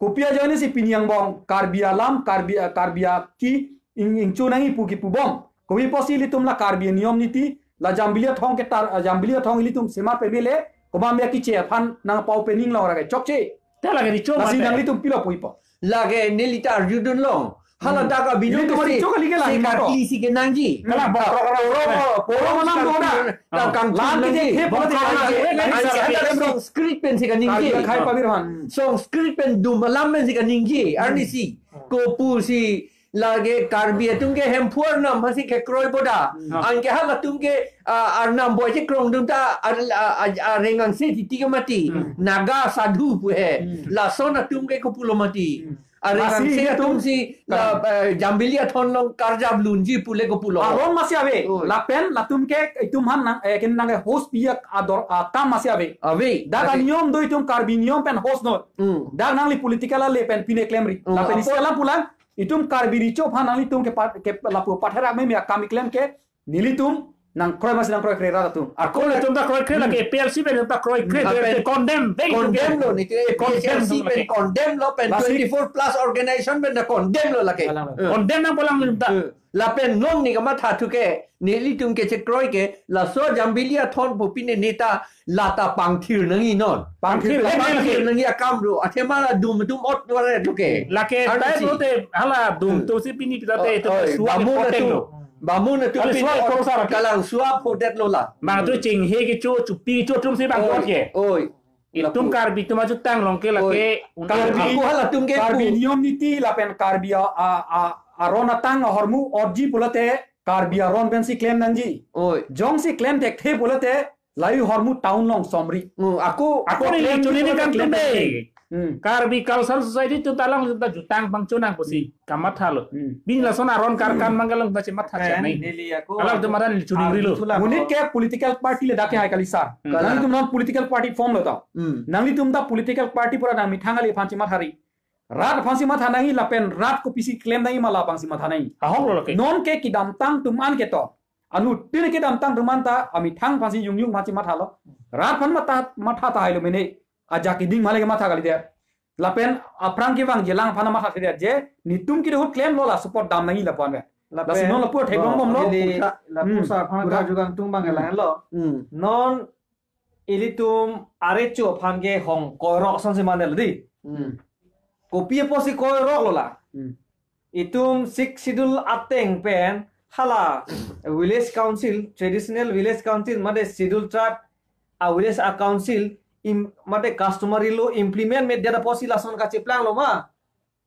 Kopi ajoine si pini angbong Karbi alam, Karbi, Karbi aki ing, ingcho nangji pu kipubom. Kopi apotsi ilitum la Karbi niyom niti, la Jambili Athong ke tar, Jambili Athong ilitum sema pemele, komat me akiche aphan nangpao pening long ra ke chokche. Te lake recho Lasi mate. Nanglitum pilo puipo. Lake neli ta arjudun long. Hala Hmm. dak abinong Ilitum ke recho kali ke la si hima to. Karbi si kenangji. Kalang, bongkrok, bongkrok, Poro bongkrok, malam bongkrok, dona. Tang Ah. kang Lang chun ke nangji. Bongkrok, bongkrok, bongkrok, bongkrok, bongkrok. Sanskrit pensi kaningje. Karbi akhai pabir han. Sanskrit pen dum alam pensi kaningje. Hmm. Arnisi. Hmm. Kopusi lake Karbi atum ke Hemphu arnam aphansi kekroi boda. Hmm. Anke halatum ke, ah, arnam boi chekrong dun ta ar-, a, a, a, areng angse titi ke mati. Hmm. Naga sadhu pu he. Hmm. Lason atum ke kopulo mati. Hmm. Areng Lasi angse ilitum atum si la, alang. Eh, Jambili Athon along karjap lunji pule kopulo. Aron masi ave. Oh. Lapen latum ke itum aphan nang, eh, kin nang host piak ador, ah, kam masi ave. Ave. Dak Ave. Aniyom do itum Karbi niyom pen host noi. Hmm. Dak nangli political ale pen pine klemri. Hmm. Lapen isi Apo- alam pulang itum Karbi recho aphan nanglitum ke pat, ke lapu patherak meme akam keklem ke nelitum nangkroi masi nangkroikre rat atum. Ako le tum ta kroikre lake Hmm. A P H L C pen ta kroikre, Apen te condemn, beng condemn lo, neli ke Condemn A P H L C lo pen lake. Condemn lo pen Lasi twenty-four plus organization pen ta condemn lo lake. Alang. Eh. Condemn nangpo lang tum ta. Eh. Lapen non neli kamatha thu ke, nelitum ke chekroi ke, laso Jambili Athon pu pine neta lata pangthir nangji non. Pangthir, Pangthir, pangthir pangthir. Nangji akam lo. Athema la dum dum ot varet lo ke. Lake Ano tai si. Lo te hala dum Hmm. tu si pini pita te Oh, tu oh, suak bamun important atum. Lo. Bamun atum Kali pini suak ot korosar ake. Kalang suak hodet lo la. Bang tu chinghe kecho, chupi kecho atum si bang Oi, ot ke. Oi. Itum Lapu. Karbi atum ajutang along ke Oi. Lake un- Karbi, Aku halatum ke Karbi pu. Niyom niti lapen Karbi a, a, a, aron atang ahormu otji pulote Karbi aron pensi klem nangji. Oi. Jongsi klem thekthe pulote lahei ahormu town along somri. Hmm, ako Ako ni klem chuni ni pulote kan klem tum thekthe. Dei. Hmm. Karbi Cultural Society atum ta alanglitum ta jutang pangchonang pusi kamatha lo. Hmm. Pini lason aron karkan manggalang ta chematha. Eh, chenai. Neli ako alanglitum adan chuning rilo. Itulah. Monit ke political party le dak ke hai kali sir. Hmm. Nanglitum non political party form lo ta. Hmm. Nanglitum ta political party pura nangmethang kali aphan chematha ri. Rat aphansi matha nangji lapen rat kopisi klem nangji ma labangsi matha nangji. Ahok lo lake. Non ke kedamtang atum an ke to. Anuttin kedamtang atum an ta amethang aphansi jungjung aphansi matha lo. Rat aphan matha, matha tahai lo mene. Ajak keding ma le kematha kalidet. Lapen aphrang kevang jelang aphan matha kalidet je. Netum kedo ahut klemlo la support dam nangji lapu-an ve. Lapen lasi non lapu theklong bom lo. Neli lapu Hmm. sir aphan Pura. Karju kangtung abang Hmm. lahenlo. Hmm. Non ilitum arecho aphan ke hong koirok asonsi mane lo dei. Hmm. Kopi apotsi koirok lo la. Hmm. Itum Sixth Schedule ateng pen hala village council, traditional village council, mate schedule tribe a village a council, im-, mate customary law implement medet apotsi lason kacheplang lo ma.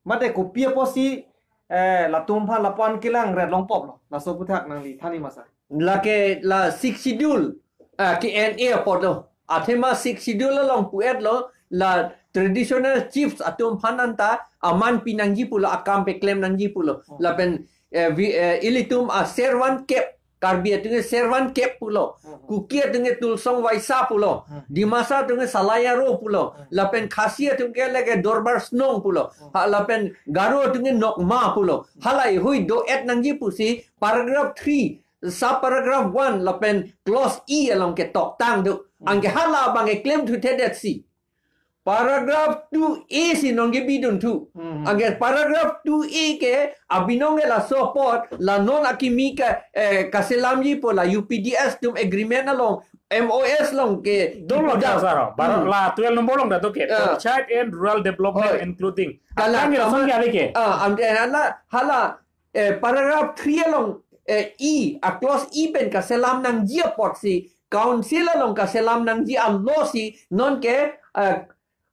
Mate kopi apotsi, eh, latum aphan lapu-an kelang ret long pop lo. Laso aputhak nangli than-i ma sir. Lake la Sixth Schedule, ah, K N A apot lo. Athema Sixth Schedule along pu-et lo, la traditional chiefs atum aphan anta aman pi nangji pulo, akam peklem nangji pulo. Hmm. Lapen, eh, vi-, eh, ilitum a servan kep, Karbi atum ke servan kep pulo. Hmm. Kuki atum ke Tulsong Vaisa pulo. Hmm. Dimasa atum ke Salai Aro pulo. Hmm. Lapen Khasi atum ke lake Dorbar Snong pulo. Hmm. Ha, lapen Garo atum ke Nokma pulo. Halahei do-et nangji pusi paragraph three, sub paragraph one, lapen clause E along ketoktang do. Hmm. Anke hala abang ke klemthuthedet si. Paragraph two A si nonke bidun thu. Hmm. Anke paragraph two A ke abinong ke laso apot, la non akimi ka, eh, kaselamji pu la U P D S atum agreement along, M O S along ke dolo ipudak. Saro. Bar-, Hmm. la twelve number along dak to ke. Yeah. Panchayat and Rural Development Hoi. Including. Kalang, Akang ke lason tama-, ke ari ke. Ah, am-, eh, hala, hala, eh, paragraph three along, eh, E, a clause E pen kaselam nangji apotsi, council along kaselam nangji alosi, non ke, eh,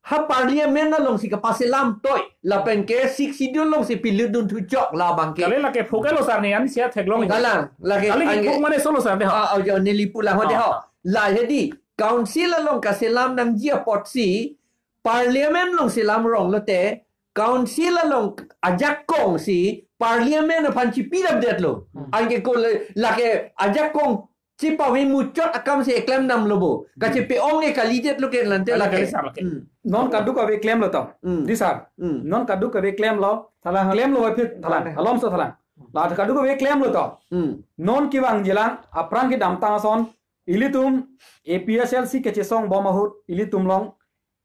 ha parliament alongsi kapaselam toi, lapen ke Sixth Schedule alongsi pilutdun thuchok labang ke. Kali lake phuk-et lo sir ne an sia theklong. Kalang, lake Kali anke phuk mane solo sir de ho. Ah, oh, jo, neli pulang ho de ho. Ah. La hedi, council along kaselam nangji apotsi, parliament along selam rong lote, council along ajakong si parliament aphan chipidamdet lo. Hmm. Anke ko le, lake ajakong chipave muchot akam si eklem dam lo bo. Hmm. Kachipe-ong e kalidet lo ke lante Kali lake. Kali sir lake. Hmm. Non kadokave klemlo to. Hmm. Dei sir. Hmm. Non kadokave klemlo. Thalang. Klemlo va phir thalang. Thalang. Alomso thalang. La kadokave klemlo to. Hmm. Non kevang jelang aphrang kedamtang ason ilitum A P H L C kechesong bom ahut ilitum along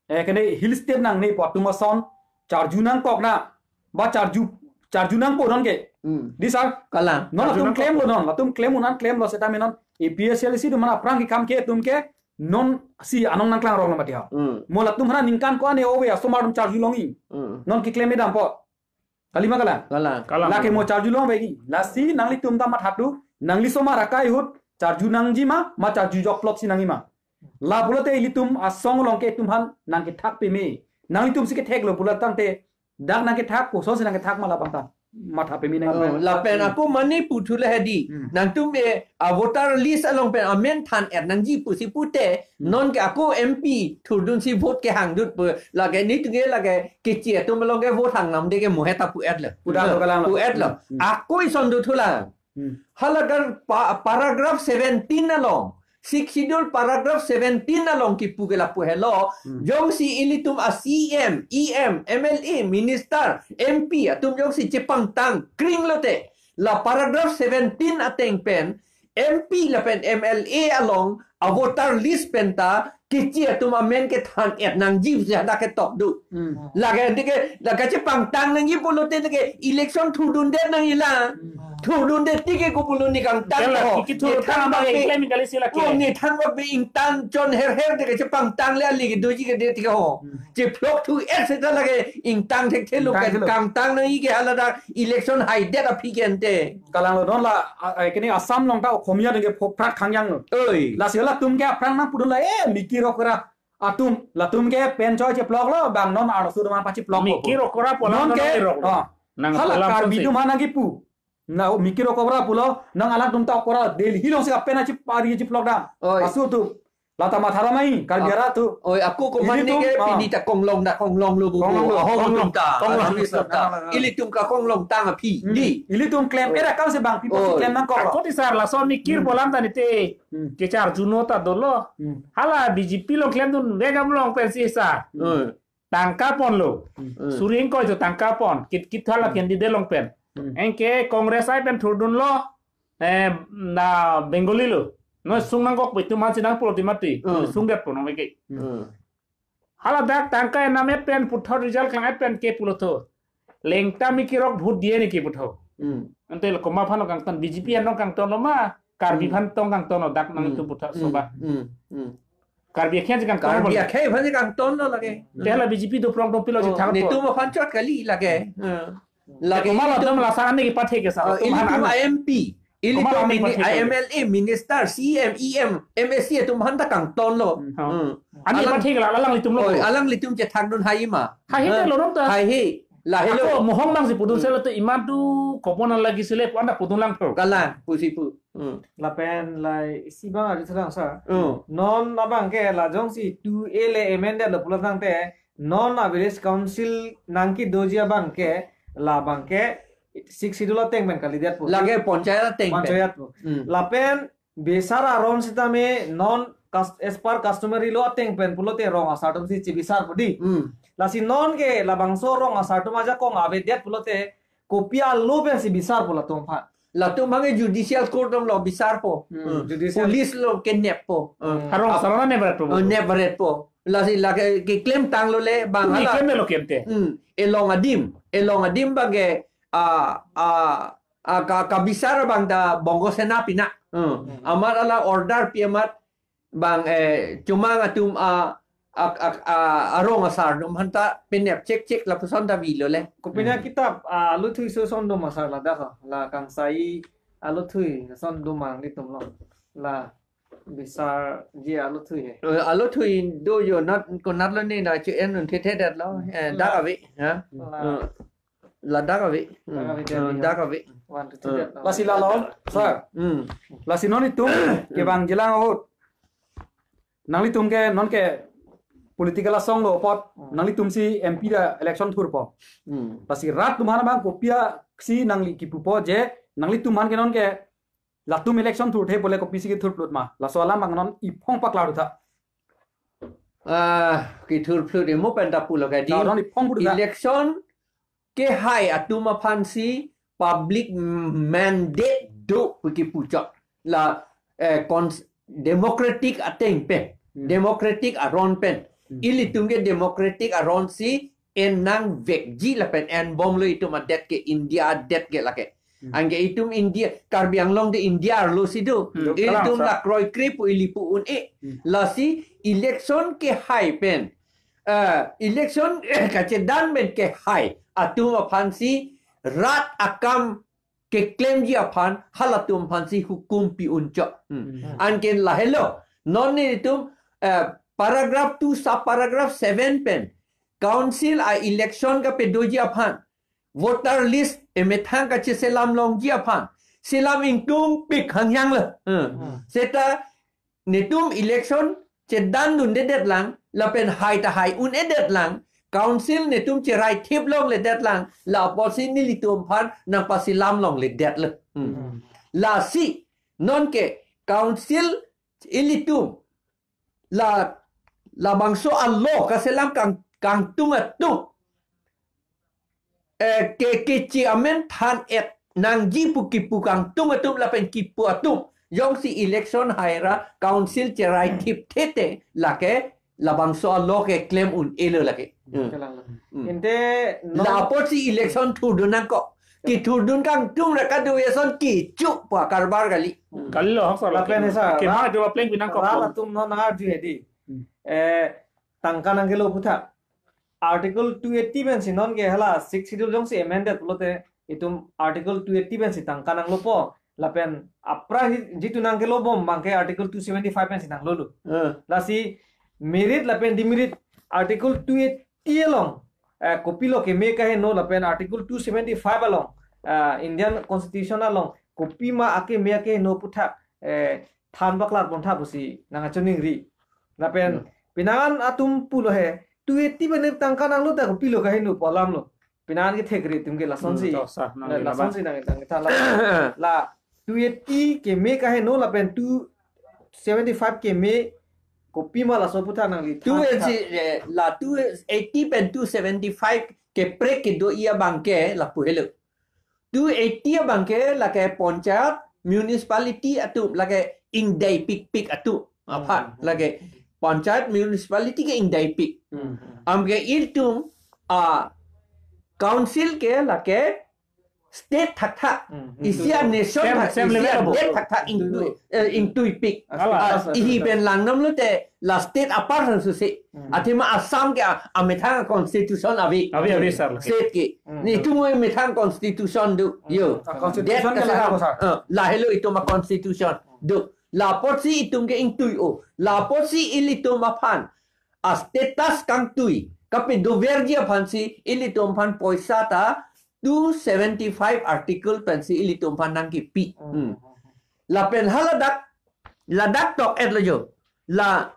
eh, kene hill state nangne pu atum ason charju nangkok na, ba charju, charju nangpo non ke. Hmm. Dei sir? Kalang. Non charju atum nangkok klem po. Lo non, atum klem unan klemlo seta me non A P H L C atum aphan aphrang kekam ke atum ke non si anong nangklang rong lo mati ha. Hmm. Mo latum hana ningkan ko-an ove asomar atum charju longji. Hmm. Non keklem dampo. Kali ma kalang? Kalang. Kalang. Lake mo charju long vegi. Lasi nanglitum ta matha thu, nangli somar akai ahut charju nangji ma, ma charju jokplot si nangji ma. La pulote ilitum asong along ke itum aphan nangkethak peme. Nanglitum si kethek lo pulo tangte, dak nangkethak, kosonsi nangkethak ma labang ta matha peme nang. Oh, lapen ako mane puthu le hedi. Hmm. Nangtum e a voter list along pen amen than-et nangji pusi pute, Hmm. non ke ako M P thurdun si vote kehang dut pu, lake netum ke lake kechi atum along ke vote hang namde ke mohe ta pu-et lo. Pu-et lo, kalang lo. Pu-et lo. Hmm. Ako ison dut thulang. Hmm. Halagar pa-, paragraph seventeen along, Sixth Schedule paragraph seventeen along kipu ke lapu helo, Hmm. jongsi ilitum a C M, E M, M L A, minister, M P atum jongsi chepangtang kring lote, la paragraph seventeen ateng pen, M P lapen M L A along a voter list pen ta kechi atum amen kethan-et nangji pusi hadak ketok do. Hmm. Lake ante ke, lake chepangtang nangji pulote ke election thurdundet nangji la. Hmm. Thurdundet ti ke ko pulo ne kangtang Kela, ho. Kiki thur Ne than tang bak abang ke, iklem kali sila ke. Oh, ne than bak be ingtang chon her her te ke chepangtang le ali ke doji ke det ke ho. Hmm. Chephlok thu-et seta lake ingtang thekthe lo Ingtang ke thelo. Kangtang nangji ke hala dak election haidet aphi ke ante. Kalang lo non la, a, a, kene Assam along ta Okhomia atum ke phoprak thangjang lo. Oi. Lasi latum ke aphrang nangpudun la, eh, Miki Rokra atum, latum ke pen choi chephlok lo, bang non arloso atum aphan chephlok lo. Miki Rokra pu alam Non ta ke, nangkirok lo. Ah, Nang hala alam Karbi atum aphan nangkipu. Na, Miki Rokra pulo, nang alangtum ta okra Delhi alongsi kapen achi pari chephlok dam. Oi. Asu atum. Lata matha ra mai, Karbi Ah. arat atum. Oi, ako komat Ilitum, neke ah. pini ta konglong ta konglong lo bu. Konglong lo, Ahong konglong, atum ta, konglong. Assamese atum ta. Konglong, konglong. Ilitum kakonglong tang aphi. Hmm. Di. Ilitum klem, Oh. era kam si bang, pipo si Oh. klem nangkok lo. Ako ti sar, lason mikir Hmm. bolam tani te. Hmm. Kechar juno ta dolo. Hmm. Hala B J P along klemdun vek am long pensi sar. Hmm. Tangka ponlo. Hmm. Suri ingkoi tu tangka pon. Kit kit hala Hmm. candidate along pen. Hmm. Anke Congress ai pen thurdunlo. Eh, na Bengali lo. No sung nangkok pu itum aphan si nangpulo ti mati. Hmm. Sungdet po nang lagi. Hmm. Hala dak tangka enam et pen puthot result klang et pen ke pulo tho. Lengta mi kirok vote diye ne ke putho. Hmm. Ante lo komat aphan lo kangton, B J P along kangton lo ma, Karbi Hmm. aphan tong kangton lo dak nang Hmm. itum puthot Hmm. soba. Hmm. Hmm. Karbi akhei si kangton Karbi lo. akhei aphan si kangton lo lake. Te hala B J P doprong dopilo Oh, si thang to. netum aphan chot kali lake. Hmm. Lake Komat ilitum atum la sar ane kepathe ke sar. Oh, Atum ilitum aphan ane. M P. Ilitum Komat atum mini-, kepathe ke. M L A, minister, C M, E M, M A C atum aphan ta kangton lo. Hmm. Hmm. Ane Alang kepathe ke la, alanglitum lo. Oi, alanglitum chethakdun hai ma. Hai he Hmm. lo nong ta. Hai he. Lahelo. Ako mohong nang si pudun Hmm. selo te iman tu kopo nang lagi sele ko anda pudun lang tho. Kalang, pusi pu. Hmm. Lapen la isi bang ari sedang sar. Hmm. Non abang ke la jongsi two A le amended lo pulo tangte non a village council nangkedoji abang ke labang ke six schedule ateng pen kalidet po. Lake panchayat ateng pen. Panchayat po. Hmm. Lapen bisar aron sitame non cus-, as per customary law ateng pen pulote rong asar atum si chibisar po di. Hmm. Lasi non ke labangso rong asar atum ajakong avedet pulote kopi a-law pensi bisar po latum aphan. Latum aphan ke judicial court along lo bisar po. Hmm, Hmm. judicial. Police along kenep po. Hmm. Hmm. Arong Ap- asar aron nep ret po. Oh, nep ret po. Lasi lake keklem tanglo le bang Tumi hala. klem lo klem te. Hmm. Elong adim. Elong adim abang ke, ah, ah, ah, ka, kabisar abang ta Bongo Sena pina. Hmm. Hmm. Amat hala order pi amat bang, eh, chomang atum a, a, a, a, arong asar atum aphan ta penep chek chek lapuson ta avelo le. Kopine Hmm. kitap, ah, aluthui so son doma sar ladak, la kangsai aluthui son doma nelitum lo. La bisarji aluthui he. Eh, aluthui do jo nat konat lo ne na chu en un thethe det lo. Eh, Hmm. dak ave, ha? La Eh, ladak ave. Hmm. Dak ave, Eh, dak ave. One, two, three, Eh. that, no. Lasi lalo, sir. Hmm. Lasi non itum kevang jilang ahut. Nanglitum ke non ke political asong lo apot, Hmm. nanglitum si M P ta election thurpo. Hmm. Lasi rat atum aphan abang kopi a si nangli kipupo je, nanglitum aphan ke non ke latum election thurthe pule kopi si kethurphlut ma. Laso alam abang non iphong paklar tha. Ah, kethurphlut emo pen ta pulo ke di. Lason iphong pu tha. Election kehai atum aphan si public mandate do pu kipu chot. La, eh, cons-, democratic ateng pen, Hmm. democratic aron pen. Hmm. Ilitum ke democratic aron si en nangvekji lapen en bomlo itum adet ke India adet ke lake. Hmm. Anke itum India, Karbi Anglong de India arlo si do. Hmm. Ilitum Kalang, sir. la kroikre pu ili pu un-e. Hmm. Lasi election kehai pen. Eh, election kachedan pen kehai atum aphan si rat akam keklemji aphan halatum aphan si hukum pi un chot. Hmm. Hmm. Anke lahelo. Non nelitum, eh, paragraph two sub paragraph seven pen council a-election kapedoji aphan, voter list emethang kacheselam longji aphan, selam ingtungpik hangyang le. Hmm. Hmm. Seta netum election chedandundedet lang, lapen hai ta hai un-edet lang, council netum cherai thip longledet lang, la apotsi nelitum aphan nangpaselam longledet le. Hmm. Hmm. Lasi, non ke council ilitum, la, labangso a-law kaselam kang, kangtung atum, eh, ke, keche amen than et nangji pu kipu kangtung atum lapen kipu atum. Jongsi election haira council cherai thip thete lake labangso a-law keklem un-elo lake. Hmm. Kalang lo. Hmm. Ante non La apotsi election thurdun nangkok. Kethurdun kangtung ra kadu eson kichu pu akarbar kali. Hmm. Kalilo, ha, sir. Lapen, sir, Kema ra-, jo pleng pinangkok. Rat atum non nangarju hedi. Hmm. Eh, tangka nangkelo pu tha. Article two eighty pensi non ke hala sixth schedule jongsi amended pulote itum Article two eighty pensi tangka nanglopo lapen apra hi-, jitu nangkelo bom abangke Article two seventy-five pensi nanglolo. Eh. Lasi merit lapen demerit Article two eighty along, eh, kopilo keme kaheno lapen Article two seventy-five along, eh, Indian Constitution along kopima akeme akeheno pu tha, eh, than paklar pon tha pusi nangkachiningri. Lapen pinangan atum pulo he, two eighty pen tangka nanglo ta kopilo kaheno pu alam lo. Pinangan kethekri atum ke lasonsi. Hmm, to, sir, nang La- lasonsi nang tang kita la, la two eighty keme kaheno lapen two seventy-five keme kopima laso aphuthak nangli. Two eighty, eh, la two eighty pen two seventy-five keprek kedo-i abang ke lapu helo. Two eighty abang ke lake panchayat, municipality atum, lake ingdai pikpik atum aphan, hmm, lake panchayat, municipality ke ingdaipik. Hmm. Anke ilitum, ah, council ke lake state thakthak. Hmm. Isi a nation Same, thak, same isi level a abo. State thakthak ingtui, eh, ingtuipik. Ala. Ah, ihi pen langdamlote la state apar sang susi. Hmm. Athema Assam ke a, amethang constitution ave. Ave, ave, sir. State ke. Hmm. Netum methang constitution do. Yo. Ah, constitution State ke kasarang. Lahelo, sir. Ah, lahelo itum a constitution do. La apotsi itum ke ingtui-o. La apotsi ilitum aphan a status kangtui kapedoverji aphansi ilitum aphan poisa ta two seventy-five article pensi ilitum aphan nangkipi. Hmm. Hmm. Lapen haladak, ladak tok-etlo jo. La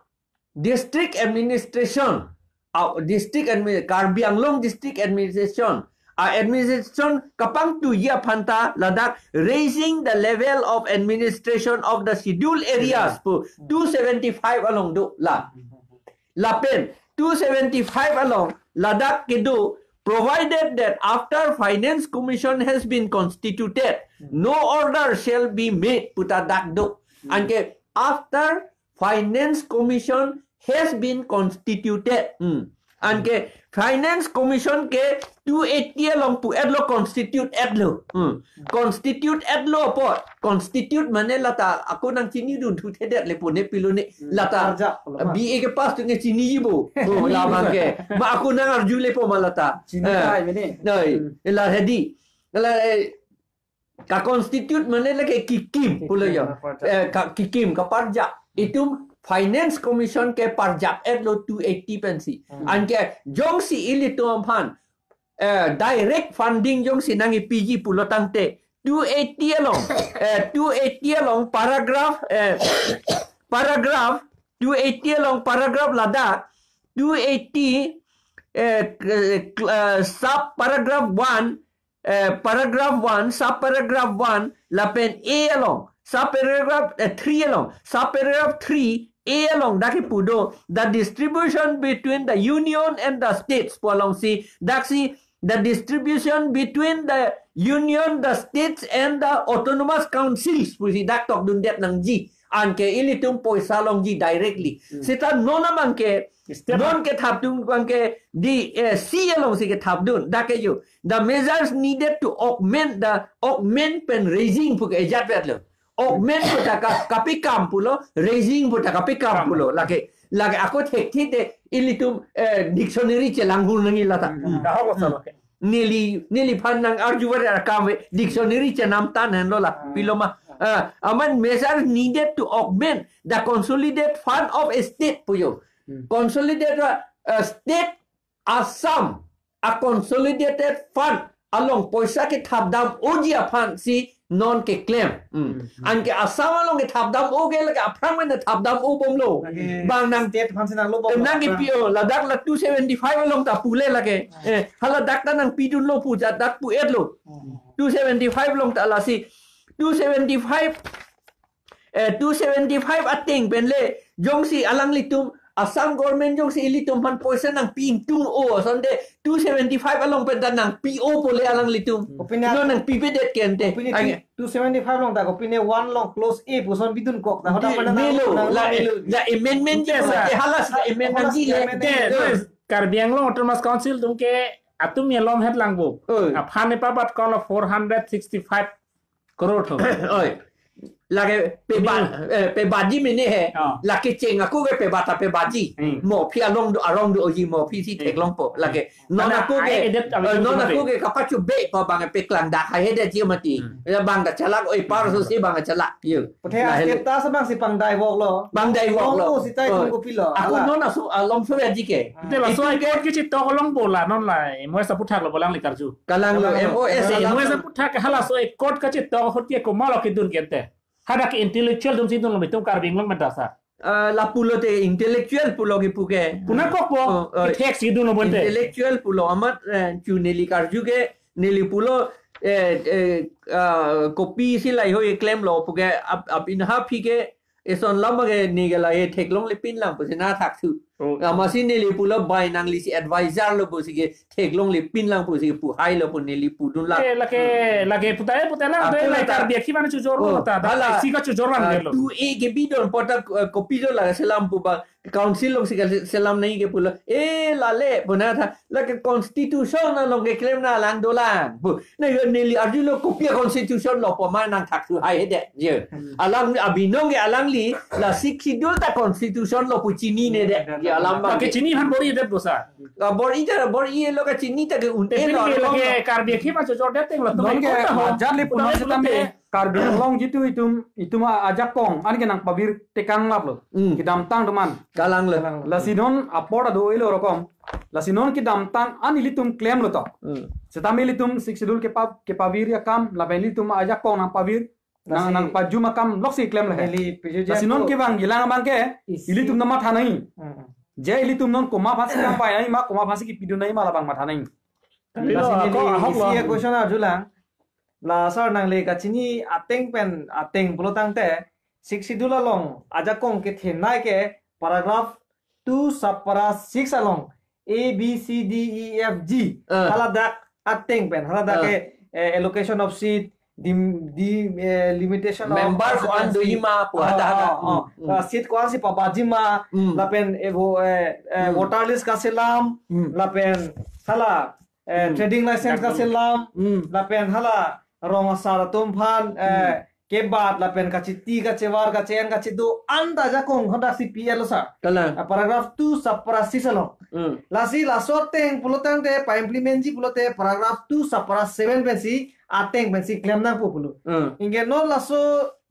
district administration, ah, district admi-, Karbi Anglong district administration, ah, administration kapangtuiji aphan ta ladak raising the level of administration of the scheduled areas pu two seventy-five along do la. Lapen two seventy-five along ladak kedo, provided that after Finance Commission has been constituted, no order shall be made pu ta dak do. Anke after Finance Commission has been constituted. Hmm. Anke Finance Commission ke two eighty along pu-etlo, constitute-etlo. Hmm. Constitute-etlo apot. Constitute mane lata ako nangchinidun thuthedet le pone pilone. Hmm. Lata Parjak, lama. B A ke pass tu nge chinijibo. Oh, labang ke. Ma ako nangarju le po ma lata. Chini Eh. tai mene. Noi, Hmm. la hedi. La, eh, ka constitute mane lake kikim pulo yo. Kikim, kaparjak. Eh, ka kikim kaparjak. Itum Finance Commission ke parjak-etlo two eighty pensi. Hmm. Anke jongsi ilitum aphan, eh, direct funding jongsi nangkipiji pulo tangte two eighty along, eh, two eighty along paragraph, eh, paragraph, two eighty along paragraph ladak, two eighty, eh, k-, k-, eh, sub paragraph one, eh, paragraph one, sub paragraph one, lapen A along, sub paragraph, eh, three along, sub paragraph three A along dak kipu do, the distribution between the union and the states pu alongsi, daksi the distribution between the union, the states and the autonomous councils pusi dak tokdundet nangji. Anke ilitum poisa longji directly. Hmm. Seta non abang ke, Step non kethapdun abang ke di, eh, C alongsi kethapdun. Dak ke yo. The measures needed to augment the, augment pen raising pu ke ejat vetlo. Augment pu ta ka, kapekam pulo, raising pu ta kapekam Kam. pulo. Lake, lake ako thekthe te ilitum, eh, dictionary chelanghur nangji lata. Hmm. Hmm. Dah, apa sama ke? Neli, neliphan nangarju ver akam ave, dictionary chenamtang henlo la, Hmm. pilo ma. Ah, amat measures needed to augment the consolidated fund of a state pu yo. Hmm. Consolidated, uh, state Assam a consolidated fund along poisa kethapdam-oji aphansi non keklem. Hmm. Hmm. Anke Assam along kethapdam-o ke lake aphrang mena thapdam-o bomlo. Lake Bang nang state aphansi nanglobom. Nangkipi-o, ladak la two seventy-five along ta pule lake. Hmm. Eh, haladak ta nangpidunlo pu jat dak pu-etlo. Hmm. Two seventy-five along ta lasi. Two seventy-five, eh, two seventy-five ateng pen le, jongsi alanglitum, Assam government jongsi ilitum aphan poisa nangpi ingtung-o asonte, two seventy-five along pen ta nangpi-o pule alanglitum. Kopine No nangpipedet ke ante. Kopine Ange. two seventy-five along ta kopine one along clause A puson pidunkok ta hoda Di, mana nang, melo, nang, la, melo. la amendment Yes, ji sir. ke halas la amendment Halas ji le. amendment. De, Yes. Karbi Anglong Autonomous Council atum ke atum ya lom het lang bo. Oi. Aphan ne pabat kon lo four hundred sixty-five crore tho. Oi. Lake peba, Melo. eh, pebaji mene he. Oh. Lake cheng ako ke pebata pebaji. Hmm. Mo phi along do, arong do oji mo phi si Hmm. theklongpo. Lake Non Karena ako ai ke, edet kami eh, non itu ako mati. ke kapachube pa bang peklang dak hai hedet ji mati. Hmm. Ya bang kachalak, oi par so si bang kachalak. Yo. Puthe Nah, a-state hello. ta sa bang si pangdai wok lo. Pangdai wok lo. Long ko si tai Oh. thong kopilo. Ako Ala. non asu alom so ya ji ke. Te laso Itu ai ke court ke chitok along bola non la. M O S aphuthak lo bolang le karju. Kalang lo, Kalang lo. M O S Kalang M O S lo. aphuthak ke halaso ai court ke chitok hot ke komat lo kedun ke ante. Hadak ke intellectual atum si dunlo, itum Karbi Anglong pen ta sa. ah, lapulote intellectual pulo kipu ke. Puna kokpo, Oh, oh. Kethek si dun lo bonte. Intellectual pulo amat, eh, chu neli karju ke, neli pulo, eh, eh, ah, kopi si lahei ho klemlo pu ke ap, apin ha phi ke, eson lama ke neli ke lahei theklongle pinlang pusi na thak thu. Oh. Amatsi neli pulo bai nanglisi advisor lo pusi ke theklongle pinlang pusi ke pu hailo pu neli pudun la. Eh, lake, lake putai, putai lang, Ah, tu pula la ta. Karbi akhei mane chojor Oh, lo ta, ta hala. Isi kachojor lang Ah, delo. Tu e ke bidon pota, eh, kopi jo la selam pu ba council alongsi ke selam nangji ke pulo. Eh, lale, puna tha, lake constitution along ke klemna lang dolang. Pu, na yo neli arjulo kopi constitution lo pu ma nang thak thu hai de. Je. Hmm. Alang abinong ke alangli, la Sixth Schedule ta constitution lo pu chinine de. Je alam bang Lake ke. Chini han bor-i det bosa. Ah, bor-i ta, bor-i lo ka chini ta ke un Te e pini lo ke lo lake lo. Karbi akhei ma chojor det teng lo, tum Non ke ekota ho. Ajar le Putai punon pulote. Setame Karbi Anglong jitu itum, itum a-, ajakong, an ke nangpavir tekang laplo. Hmm. Kedamtang atum an. Kalang le. Lasi non apor ado ilo rokom. Lasi non kedamtang an ilitum klemlo to. Hmm. Setame ilitum Sixth Schedule kepa, kepavir akam, lapen ilitum ajakong nangpavir, nang, Lasi nangpajum akam loksi klemlo he. Neli piju Lasi non jangko. Kevang gilang abang ke, Isi. Ilitum namatha nangji. Hmm, hmm. Je ilitum non komat aphansi kapai nangji ma, komat aphansi kepidun nangji ma labang matha nangji. Kali lo, Lasi ako neli ahok lo. Isi a-question arjulang. La sir nangle kachini ateng pen ateng pulo tangte, Sixth Schedule along ajakong kethenei ke paragraph two subpara six along A, B, C, D, E, F, G. Ah. Haladak ateng pen, haladak Ah. ke, eh, allocation of seat, dim-, di, eh, limitation of Member ko-an doji ma pu Ah, hada hada. Ah, ah. Hmm, hmm. Ah, seat ko-ansi pabaji ma, Hmm. lapen evo, eh, eh, Hmm. voter list kaselam, Hmm. lapen hala eh, Hmm. trading license Dak kaselam, Hmm. lapen hala rong asar atum aphan, eh, Hmm. kebat, lapen kachiti, kachevar, kache-en, kachedo, anta ajakong hadak si P L sir. Kalang. Ah, paragraph two subpara six along. Hmm. Lasi laso ateng pulo tangte, pa-implement ji pulote, paragraph two subpara seven pensi, ateng pensi klem nangpo pulo. Hmm. Anke non laso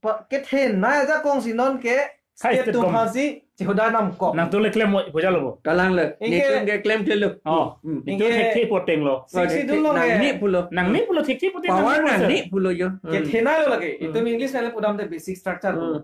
pa-, kethenei ajakong si non ke, Hai, state state atum gov- aphansi, chihuda nam kok. Nangtum le klem mo, puja lo bo. Kalang le. Anke Netum ke klem thelo. Oh, Hmm. netum Anke thekthe poteng lo. Sixth Schedule along Nangne ke pulo. Nangne pulo thekthe poteng Power nangne pulo. Nangne pulo jo. Hmm. Kethenei lo lagi. Hmm. Itum English nale pudamte basic structure Hmm. pulo.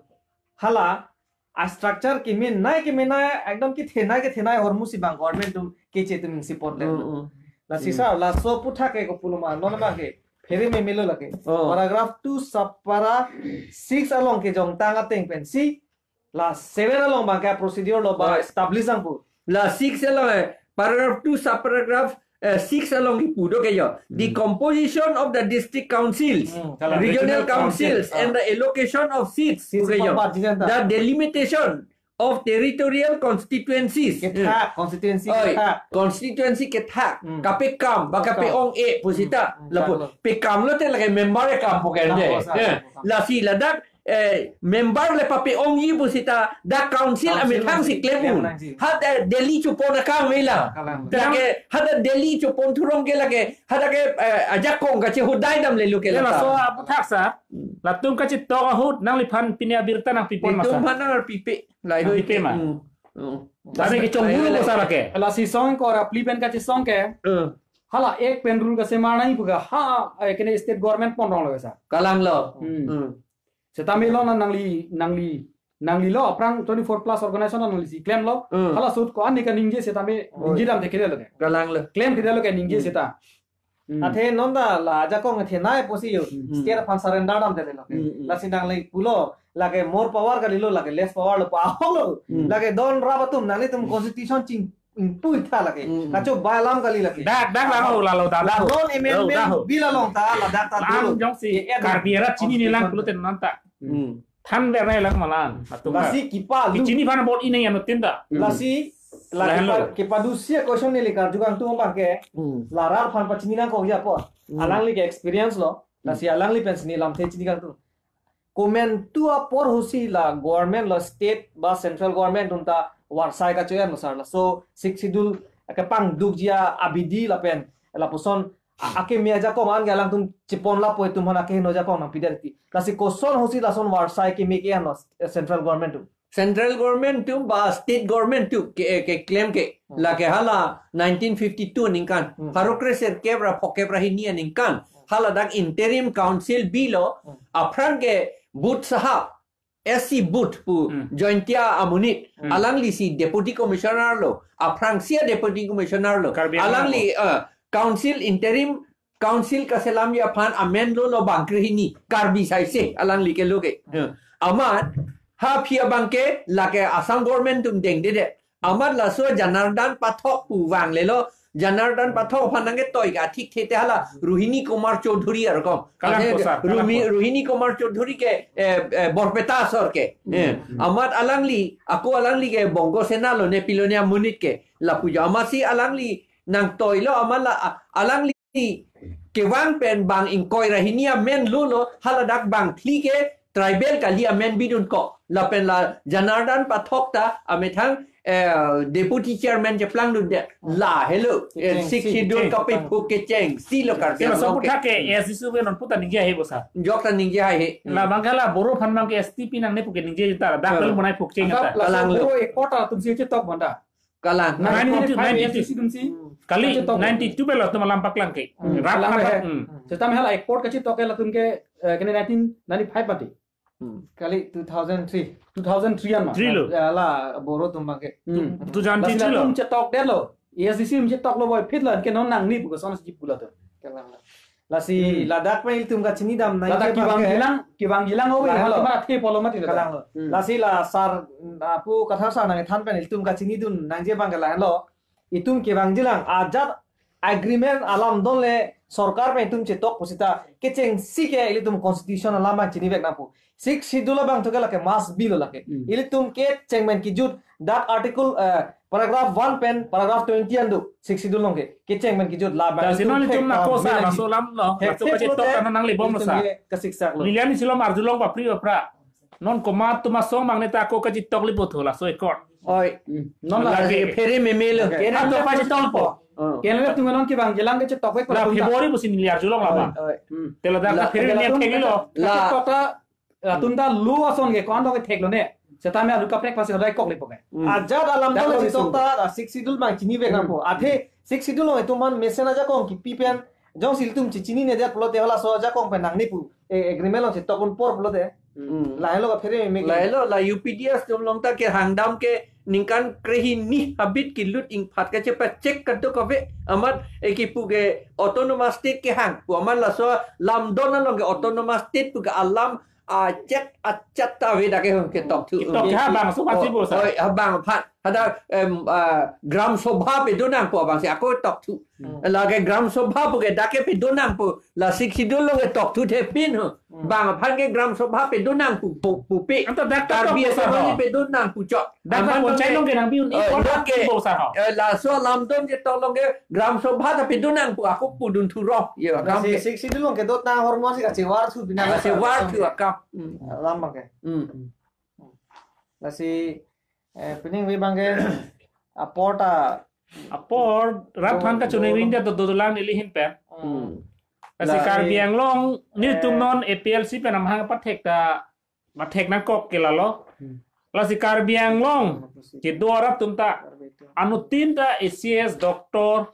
Hala, a-structure kemenei kemenei, ekdom kethenei kethenei ahormu si bang government atum keche atum si pot le. Hmm, hmm. Lasi Hmm. sir, laso aputhak ke kopulo ma, non ma ke. Phere memelo lagi. Oh. Paragraph two subpara six along kejongtang ateng pensi, la seven along bang ke procedure lo ba Oh. establish nangpo. La six along, eh, paragraph two subparagraph, eh, six along kipu do ke jo. The Hmm. composition of the district councils, Hmm, kalang. Regional Regional councils, council, and ah. the allocation of seats, Seats pu ke jo. Pampat jinjanta. The delimitation of territorial constituencies. Kethak, Hmm. constituency Oi, kethak. Constituency kethak. Hmm. Kapekam, ba kape-ong-e pu seta. Hmm, hmm, Lapu, kalang. Pekam lote lake member akam pu ke Kalang de. Bosa, Eh, kalang bosa. Lasi ladak eh, member le pape-ongji pu seta, dak council Council amethang si si klem klem un. Nangji. Hadak Delhi chopon akam vela. Kalang. Lake, hadak Delhi chopon thurong ke lake, hadak ke, eh, ajakong kachehudai dam le lo ke. Ya, lata. Laso aputhak sir, Hmm. latum kachetok ahut nangliphan pine abirta nangpipon ma sir. Netum aphan nangpipe, lahei ho Nangpipe ke. Ma? Hmm. Hmm. Tame kechonghu lo Lahei ho. Sir lake. Lasi song ko rapli pen kachesong ke. Hmm. Hala ek pen rule kasemar nangji pu ke ha, eh, kene state government pon rong lo sir. Kalang lo. Hmm. Hmm. Setame lo na nangli, nangli, nangli lo aphrang twenty-four plus organization nanglisi klemlo. Hmm. Hala sut ko-an ne kaningje setame Oi. Ningje dam te kele lo ke. Kalang lo. Klem kele lo ke ningje Hmm. seta. Hmm. Athe non ta la ajakong thenei pusi yo. Hmm. State aphan surrender dam te lo ke. Hmm, hmm. Lasi nangli pulo, lake more power kalilo, lake less power lo pa ahok lo. Hmm. Lake don rap atum nanglitum constitution ching ingpui tha lake. Mm. Kacho bai alam kali lake. Dak, dak, dak, ho, lalo, dak, dak, ho. Non amendment Dak, dak, ho. Bill along ta, ladak ta Lang dolo. Jongsi, Ye, ya, Karbi arat chini ni lang constitution. Pulote nanta. Mm. Than ber nai lang malan, atum Lasi ka. Kipa lu. Kichini phan bot ini yang nutin ta. Mm. Lasi, la Lahan kipa, lo. Kipa dusia question neli karju kangtung bang ke. Mm. Larar phan pachini nangkok ya po. Mm. Alangli ke experience lo. Mm. Lasi alangli pen sini lamthe chini kangtung. Komantu apor ahutsi la government lo state ba central government atum ta varsai kachoyan lo sir. Laso Sixth Schedule kepangdukji abidi lapen lapuson a-, akeme ajakong an ke alangtum chepon lapu itum aphan akeheno ajakong nangpidet ti. Lasi koson ahutsi lason varsai keme ke-en lo, eh, central government atum. Central government atum ba state government atum ke, eh, keklem ke. Hmm. Lake hala nineteen fifty-two aningkan. Hmm. Pharo kresirkep ra phokep ra hini aningkan. Hmm. Hala dak interim council bilo. Hmm. Aphrang ke Buddha Sahab S C Booth pu Hmm. Jaintia amonit. Hmm. Alangli si Deputy Commissioner lo. Aphrangsi a Deputy Commissioner lo. Karbi Anglong Alangli, lo. Uh, Council, interim Council kaselamji aphan amen lo lo bang krehini. Karbi saise alangli ke lo ke. Hmm. Amat ha aphi abang ke lake Assam government atum dengdedet. Amat laso Janardan Pathak pu vanglelo. Janardan Pathak aphan nangketoi ka thik thete hala Rohini Kumar Chaudhary arkom. Kalang Ase ko sir, kalang Rumi-, ko. Rohini Kumar Chaudhary ke, eh, eh, Borpeta asor ke. Hmm. Eh, amat alangli, ako alangli ke Bongo Sena lo ne pilo ne amonit ke. Lapu jo amatsi alangli nangtoilo amat la, a-, alangli kevang pen bang ingkoi ra hini amen lo lo haladak bang phli ke tribal kali amen bidun ko. Lapen la Janardan Pathak ta amethang, eh, deputy chairman cheplangdunde. Lahelo, eh, Kechengsi. Sixth Schedule Kecheng. Kapephuk kechengsi lo Karbi Sila Anglong sopu ke. Thak ke, eh, sisu ke non puta ningje hai bosa. Jok ta ningje hai he. La bang kala Boro aphan bang ke S T P nangne pu ke ningje ta. Dak Hmm. Pel monai phuk cheng Angkap ta. Laso Kalang lo. Boro ekota atum si chetok bonta. Kalang. Nineteen ninety-two, Ninety-five ninety-two. S T C atum si. Kali, Kachetok. Ninety-two belo atum alam paklang ke. Hmm. Rap Kalang apa he. Pak, hmm. Setame hala ekot kachetok ke latum ke, eh, kene nineteen ninety-five mati. Hmm. Kali two thousand three. Two thousand three an ma. Three lo. Ya la Boro atum bang ke. Hmm. Two thousand three Lasi lo. Latum chetok det lo. A S D C atum chetok lo boy phit lo ke non nangne pu ko son si pula to. Kalang. Lasi Hmm. ladak pen ilitum kachinidam nang Ladak ke kevang bang ke. Gilang, kevang gilang ove Lahat halo. Kemara the polo mati ladak. Kalang lo. Hmm. Lasi la sar, apu Kathar sar nangthan pen ilitum kachinidun nangji bang ke lahenlo. Itum kevang gilang ajat agreement alam donle sorkar pen itum chetok pusita kechengsi ke ilitum constitution alam bang chinivek nangpo. Sixth Schedule abang to ke lake must be lo lake. Hmm. Ilitum kecheng pen kejut dak article, eh, paragraph one pen paragraph twenty an do. Sixth Schedule along ke kecheng pen kejut la bang Lasi itum non itum thek nako tam sa, bilang laso ji. Alam lo, Thek laso thek kachetok pulote, ta nangle bom itum sa. Ke kasiksak lo. Lilian isi lo arjulong papri papra. Non komat atum asong bang neta ako kachetok lipo tho laso ekot. Oi. Hmm. Non la Lagi. Phere meme lo. Oke. Kena Ato kachetok po. Oh. Kena le tunga non kevang gilang kachetok vek La pula tunta. February pusi neli arjulong lama. Oi, oi. Hmm. Tela dak La- phere Kena niat tunta thek lo. La- kachetok ta, la tunta lu ason ke kon dok thek lo ne. Setame alu kaprek pasi hodai kok lipo ke. Hmm. Ajat alam Dak dole lo si disung. Tok ta, ah, Sixth Schedule bang chinivek Hmm. nangpo. Athe Sixth Schedule along itum man mesen ajakong kipi pen jongsi ilitum chinine det pulote halaso ajakong pen nangne pu. Eh, agreement along chetok un por pulote. Hmm. Lahelo kaphere meme ke. Lahelo la U P D S atum along ta kehang dam ke ningkan krehini habit kelut ingphat kachepachek kadokave amat ekipu ke autonomous state kehang pu amat laso lamdon along ke autonomous state pu ke alam achet achet ta ave dak ke hong ketok thu. Ketok ke habang so pasi Oh, bosa. Oi, habang aphan. Hadak, em, ah, Gram Sabha pedo nangpo abang si ako tok thu. Hmm. Lake Gram Sabha pu ke dak ke pedo nangpo. La Sixth Schedule along ke tok thu thepin ho. Hmm. Bang aphan ke Gram Sabha pedo nangpo pu, pupe. Anta dak tok Karbi tok Assembly sa ho. Pedo nangpo chok. Dak Aman tok panchayat bang along ke nang biun Oh, ipor dak ke, bosa ho. Eh, laso lamdon chetok along ke Gram Sabha ta pedo nangpo ako pudun thu ro. Ye, Ram Lasi ke. Sixth Schedule along kedot nang hormon si kachevar thu bina Kachevar thu akam. Hmm. Alam bang ke. Hmm. Lasi, eh, pining ave bang ke apor ta Apor rat Oh, phan kachoningri oh. India to dodolang neli hin pen. Hmm. Lasi La- Karbi Anglong nelitum Eh. Non A P L C pen amahang pathek ta pathek nangkok ke lalo. Hmm. Lasi Karbi Anglong kedo arat atum ta Karbi atum. Anuttin ta A C S, doctor,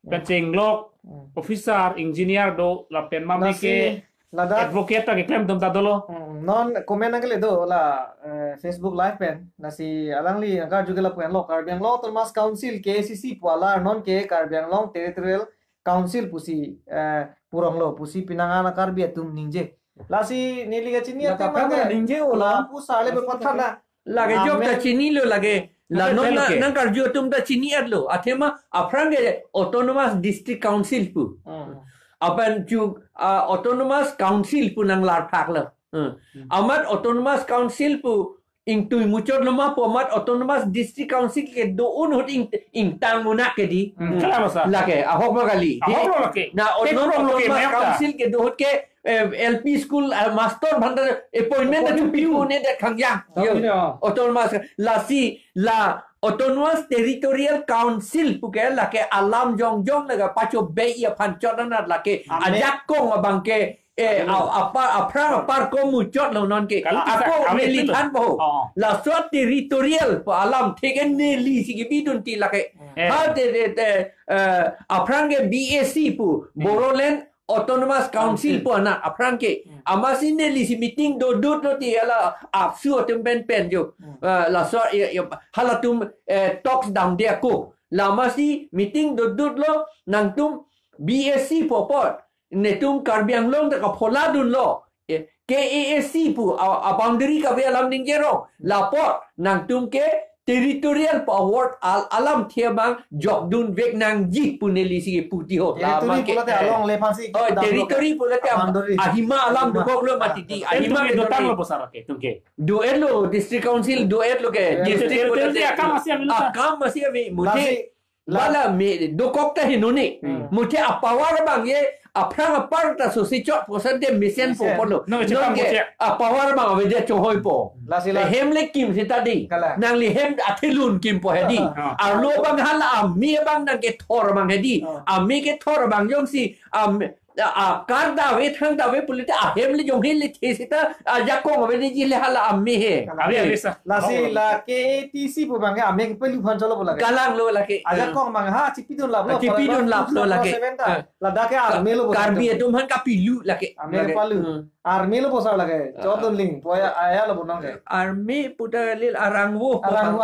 Hmm. kachenglok, Hmm. officer, engineer do lapen mame Lasi ke ladak advocate ta keklem atum ta dolo. Hmm, non comment nangkele do la, eh, Facebook live pen. Lasi alangli nangkarju ke lapu-an lo Karbi Anglong Autonomous Council K A C C pu alar non ke Karbi Anglong Territorial Council pusi, eh, purong lo pusi pinangan Karbi atum ningje. Lasi neli kachini La atum kapra mane ningje o la. Lapu sale be pathan na. Lake jok ta Amen. Chinilo lake. La Lake non pelo na, ke. Nangkarju atum ta chini-et lo. Athema aphrang ke Autonomous District Council pu. Hmm. Apan chu, ah, Autonomous Council pu nanglarphak lo. Hmm. Hmm. Amat Autonomous Council pu ingtui muchot lo ma pu amat Autonomous District Council kedo un ahut ing, ingtang munak ke di. Hmm. Kalang lo sa. Lake, ahok ma kali. Ahok lo lake. Na Tek onon rong lo ke Autonomous mayok ta. Council kedo ahut ke eh, L P school, ah, master aphan ta appointment ta Appointment chupi piu. Pu ne det khangjang. Tang Yo. Ini, oh. Autonomous, lasi la Autonomous Territorial Council pu ke lake alam jongjong laga pacho bei aphan chot anat lake Amen. Ajakong abang ke, eh, Amen. A-, apar, aphrang apar ko muchot lo non ke. Kalau kita Ako amen neli itu loh. Than po. Oh. Laso territorial pu alam thik neli si kebidun ti lake. Eh. Ha te, te, te, eh, aphrang ke B A C pu, Hmm. Bodoland Autonomous Council Council. Pu anak aphrang ke. Hmm. Amatsi nelisi meeting dodutlo ti hala AAPSU atum pen pen jo. Hmm. Ah, laso, ya, ya, halatum, eh, talks damde ako. La amatsi meeting dodutlo nangtum BAC pu apot. Netum Karbi Anglong ta kaphola dunlo. Eh, KAAC pu a, a boundary kave alam ningje rong. La apot nangtum ke territorial power al-, alamthe abang jokdunvek nangji pu nelisi pu ti ho. La Territory abang ke, pulote eh. Along le aphansi Oh, dam lo territory ke. Pulote am-, Boundary. Ahima alam Ahima. Dukoklo mati di. Ah. Ahima Tum ke ke dotang dotang. Lo bosar ke, tum ke. Do-etlo, district council do-etlo ke. Eh. District Territory pulote akam amatsi ave lo ta. Akam amatsi ave. Muthe Lasi, la- bala me dokok ta hinoni. Hmm. Muthe apower abang ye, aphrang apar ta sosi chot posan de mesen Mesen. Popolo. No, chepang Non ke pochek. Apower abang avedet chohoipo. Lasi la- Hem le kim seta di. Kalang. Nangli hem athe lun kimpo hedi. Ah. Arlo abang hala ame abang nangkethor abang hedi. Ah. Ame kethor abang jongsi, am, a, a, kar dave thang dave pulote ahem le jonghe le the seta ajakong avedetji le hala ame he. Kalang. Ave, ave, sir. Lasi Oh. la KATC pu abang ke ame kepelu aphan cholo pu lake. Kalang lo lake. Ajakong abang ha chipidun laplo. Chipidun laplo lake. Seven ta. Eh. Ladak ke army lo Karbi bosar. Atum aphan kapilu lake. Army Lake. Kapalu. Hmm. Army lo bosar lake. Ah. Chodun ling. Poya aya lo bonong ke. Army puta lil arangvo. Arangvo.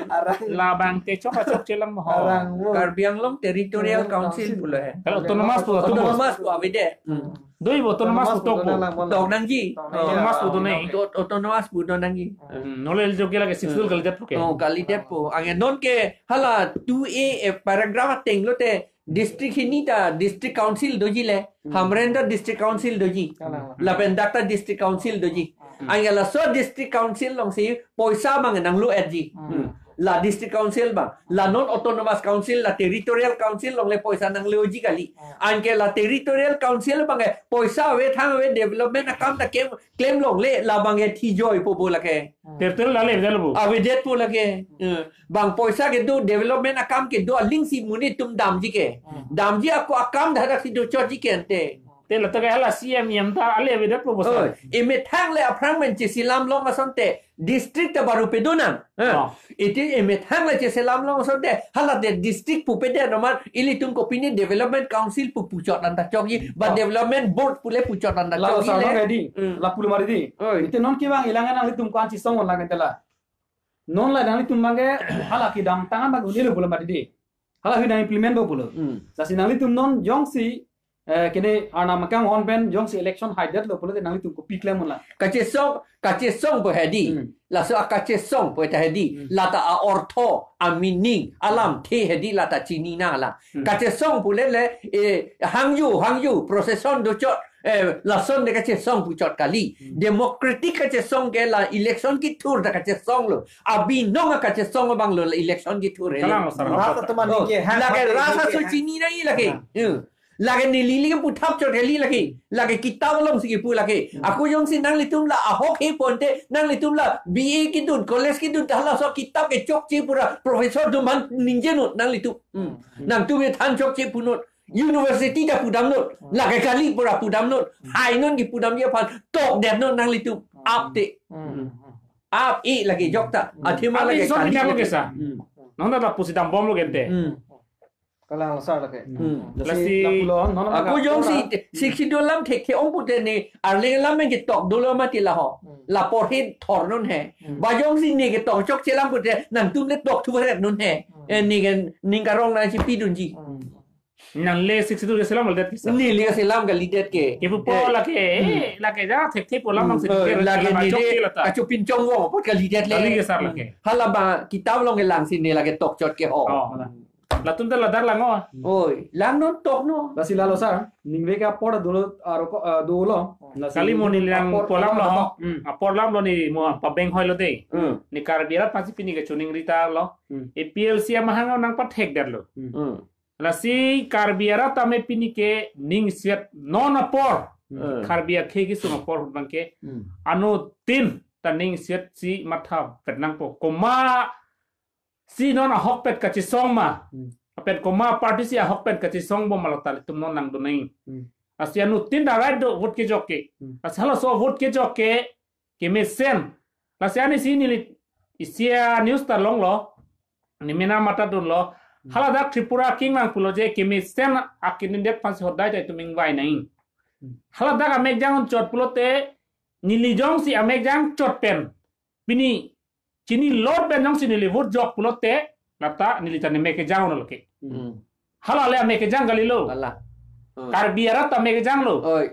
Arang. Labang te chok achok chelang mo. Arangvo. Karbi Anglong Territorial Territorial Council Council. Pulo he. Kalau autonomous pu, autonomous. Autonomous pu avede. Hmm. Doi bo autonomous Autonomous pu pu toko. Nang lang bola. Tok nangji. Tok nangji. Autonomous pu to nai. Auto-, autonomous pu to nangji. Hmm, nole jogi lake sixth schedule Hmm. kalidet pu ke. Oh, kalidet pu. Ange non ke hala two A, eh, paragraph ateng lote district hini ta district council doji le. Hmm. Hamren ta district council doji. Kalang. Lapen dak ta district council doji. Hmm. Ange laso district council alongsi poisa abang nanglo-etji. Hmm. Hmm. La district council abang, la non autonomous council, la territorial council along le poisa nangloji kali. Ah. Anke la territorial council abang ke poisa ave thang ave development akam ta kem klem longle labang ke thijoipo bo lake. Ah. Territorial la le avedet lo bo. Avedet po lake. Hmm. Eh, bang poisa kedo development akam kedo alingsi monit atum damji ke. Hmm. Damji ako akam dak dak si dochotji ke ante. Te la ta ke hala CEM EM ta ale avedet po bosa. Oh, emethang le aphrang men chesilam long asonte district ta baru pedonang. Eh. Oh. Iti emethang le chesilam long asonte hala te district pu pede nomar ilitum kopine development council pu puchot anta chokji ba Oh. development board pu le puchot anta La chokji sar le. Nang ready. Hmm. La pulo mari di. Oi. Ite non kevang ilang nang ilitum ko-an chesong on lang tela. Non la nanglitum abang ke hala kedamtang abang unelo pulo mati di. Hala hui nang implement bo pulo. Hmm. Lasi nanglitum non jongsi, eh, kene arnam akang on pen jongsi election haidetlo pulote nanglitum kopi klem on la. Kachesong, kachesong pu hedi. Hmm. Laso akachesong pu ta hedi. Hmm. Lata a-ortho, a-meaning, alamthe hedi lata chinina la. Hmm. Kachesong pu le le, eh, hangju, hangju, procession dochot, eh, lason de kachesong puchot kali. Hmm. Democratic kachesong ke la election kethur ta kachesong lo. Abinong akachesong abang lo la election kethur helo. Kalang lo, sir. Rasa teman Oh, ningke, ha, lake ha, rasa ningke, so ha. Chinina i lake. Ha. Hmm. Lake neli lake puthap chot heli lake. Lake kitab alongsi kipu lake. Hmm. Ako jongsi nanglitum la ahok he ponte, nanglitum la B A kedun, college kedun, ta laso kitab ke chokche pura, professor atum aphan ningje non nanglitum. Hmm. Hmm. Nangtum ke than chokche punot. University ta pudam non, Hmm. lake kali pura pudam non, Hmm. hai non kipudamji aphan, tokdet non nanglitum, Hmm. ap te. Hmm. Ap e lake jokta, Hmm. athema Ap lake e son kali kita lake. Lake sa. Hmm. Non ta pusi dambomlo gente. Hmm. Kalang sar lake. Hmm. Lasi Lasi lapulo, non Ako non jongsi, Hmm. sixth schedule alam thekthe ong pute ne, arleng alam men ketok dolo mati la ho. Hmm. La porhe thor non he. Hmm. Ba jongsi ne ketok chokche alam pute, nangtum le tok thu ret non he. Hmm. Eh, ne ke ning karong nangchipidunji. Hmm. Nang le sixth schedule ke selam ledet ke sa. Ne le selam kalidet ke. Ke pu po Eh. lake, Hmm. eh, lake ja thekthe pu alam Hmm. nang si Eh, ke lake lake ne chok de, ke lata. Kachopinchong vong apot kalidet le. Kali ke sar lake. Hala ba kitab along kelangsi ne lake tokchot ke ho. Oh. Latum ta ladar lang o. Oi, lang non tok non. Lasi lalo sar, ningve ke apor dolo, aro ko, ah, dolo. Lasi Kali mo neli lang apor polam lo lang ho. Hmm. Apor lam lo ne mo pabeng hoi lo de. Hmm. Ne Karbi arat aphansi pini ke chuning rita lo. Hmm. A P L C amahang nangpathekdet lo. Hmm. Hmm. Lasi Karbi arat tame pini ke ningsiat non apor. Hmm. Karbi akhei kesung apor ahut abang ke. Hmm. Anuttin ta ningsiat si mathapet nangpo. Koma si non ahokpet kachesong ma. Hmm. Lapen koma party si ahokpet kachesong bom ma lata ilitum non nangdun nang. Hmm. Lasi anuttin ta right do vote kejok ke. Hmm. Lasi halaso vote kejok ke, kemesen. Lasi ani si neli isi a-news ta longlo. Ne mena mata dunlo. Haladak Tripura king lang pulo je kemesen akin indet pansi hodai tai tuming vai nai. Haladak amekjang chot pulote neli jongsi amekjang chot pen pini chinilor pen jongsi neli vote jok pulote lata neli tane mekejang lo ke. Hmm. Hala le amekejang kali lo. Hala. Hmm. Karbi arat ta mekejang lo. Oi.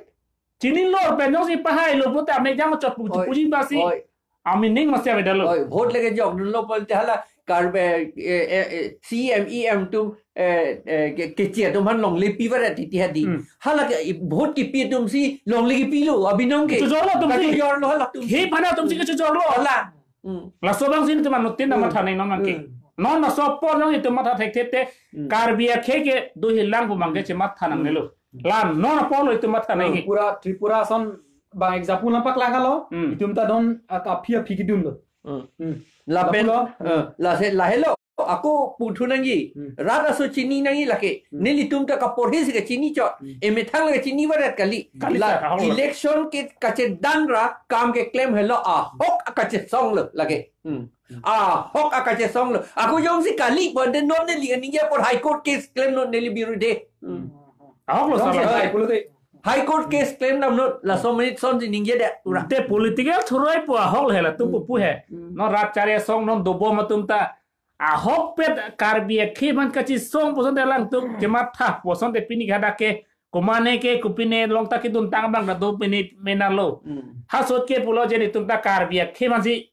Chinilor pen jongsi pahai lo pulote amekjang chot pu Oi. Puji basi. Oi. Ami ning masih ada lo. Oi, vote lagi jok dulu pulote hala Karbi, eh, eh, eh, C M, E M atum, eh, eh, ke, kechir atum han longle pi varet titi hadi. Hmm. Hala ke, i, vote kipi atumsi longle kipi lo, abinong ke. Chojor lo atumsi. Kachojor lo hala atum. He pana atumsi kachojor lo. Hala. Hmm. Laso abangsi itum anutin na Hmm. matha nai non abang ke. Hmm. Non laso apor non itum matha thekthe te. Hmm. Karbi akhei ke do hilang pu abang ke chematha nangne lo. Hmm. La non apor lo itum matha nai Hmm. ke. Tripura, Tripura ason abang example nangpaklang lo. Hmm. Itum ta non, ah, aphi aphi kidun lo. Hmm. Hmm. Lapen, Lapulo. Eh, lasi lahelo ako puthu nangji. Hmm. Rat aso chini nangji lake. Hmm. Nelitum ta kaporhi si kachini chot. Hmm. Emethang le kachini varet kali. Kali La sa, kahong lo. Election ke kachedang ra kam keklem helo ahok akachesong lo lake. Hmm. Hmm. Ahok akachesong lo. Ako jongsi kali pulote non neli ningje apor High Court case klem non neli birudhe. Hmm. Ahok lo Jongsi salah. High, High Court case klem dam non laso minute son si ningje de ura. Te political thurai pu ahok lo he latum pu pu he. Hmm. Non rat chari asong non dobom atum ta ahokpet Karbi akhei aphan kachesong puson te alangtum kematha puson te pini hadak ke komane ke kopine along ta keduntang abang ta do pini mena lo. Hmm. Hasot ke pulo je netum ta Karbi akhei aphansi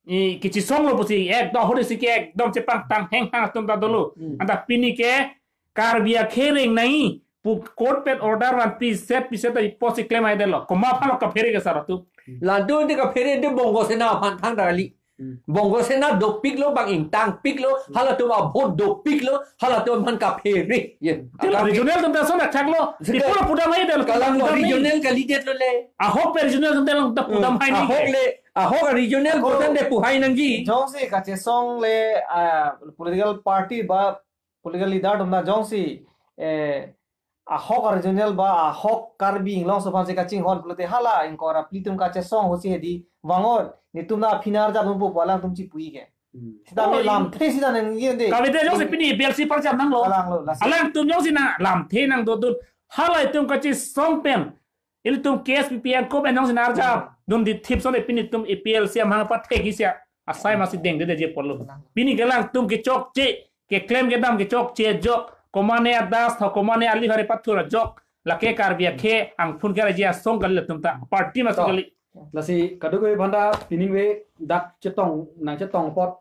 i kachesong lo pusi ekdom hori si ke ekdom chepangtang henghang atum ta dolo. Hmm. Anta pini ke Karbi akhei reng nai pu court pen order van piset piset ta iposi klem ai detlo. Komat aphan lo kaphere ke sar atum. Latum te kaphere te Bongo Sena aphan thangta kali. Hmm. Bongo Sena dopik lo bang ingtangpik lo, halatum avote dopik lo, halatum aphan kaphere. Ye. Te la Kaphere. Regional atum ta son attack lo. Sika- Di pura pudam hai detlo. Kalang lo Pudam hai. Regional kalidet lo le. Ahok pe regional atum ta lang ta pudam Hmm. hai ni Ahok ke. Le, ahok regional Ako- puson te pu hai nangji. Jongsi kachesong le, ah, political party ba political leader atum ta jongsi, eh, ahok regional ba ahok Karbi Anglong aso aphansi kachinghon pulote hala ingkoi ra phli atum kachesong ahutsi hedi vang-ot netum ta aphi arjap nangpo pu alangtum chipu-i ke. Hmm. Sita Oh, me i- lamthe sita nangji de. Kavite jongsi pini A P H L C parjap nanglo. Alang lo, lasi. Alangtum jongsi nang lamthe nangdodun. Hala itum kachesong pen ilitum K S P P angko pen jongsi nang arjap Hmm. dun di thip son pini itum A P H L C amahang pathek isi asai masi dengde de je polo. Pini ke alangtum kechokche, keklem kedam kechokche jok, komane adas tho komane ali hari pathura jok, lake Karbi akhei angphun ke raji asong kali latum ta, party masi To. Kali. Lasi kadokave aphan ta pining ave dak chetong nangchetong apot,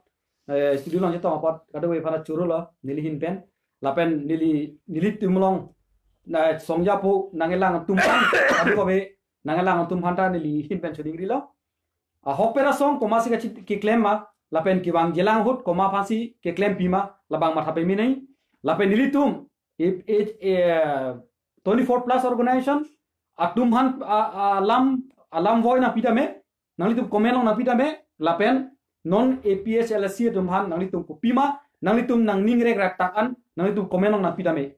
eh, studio nangchetong apot kadokave aphan ta choro lo neli ahin pen. Lapen neli, nelitum along na songjapo nangkelang atum aphan, kadokave nangkelang atum aphan ta neli ahin pen choningrilo. Ahokpet asong komatsi kachi keklem ma, lapen kevangjilang ahut komat aphansi keklem pima, labang matha peme nai. Lapen nelitum, eh, eh, eh, twenty-four plus organization atum aphan, a, a, alam, alam voi nangpi tame, nanglitum comment along nangpi tame, lapen non A P H L C atum aphan nanglitum kopima, nanglitum nangning rek rak tak an, nanglitum comment along nangpi tame.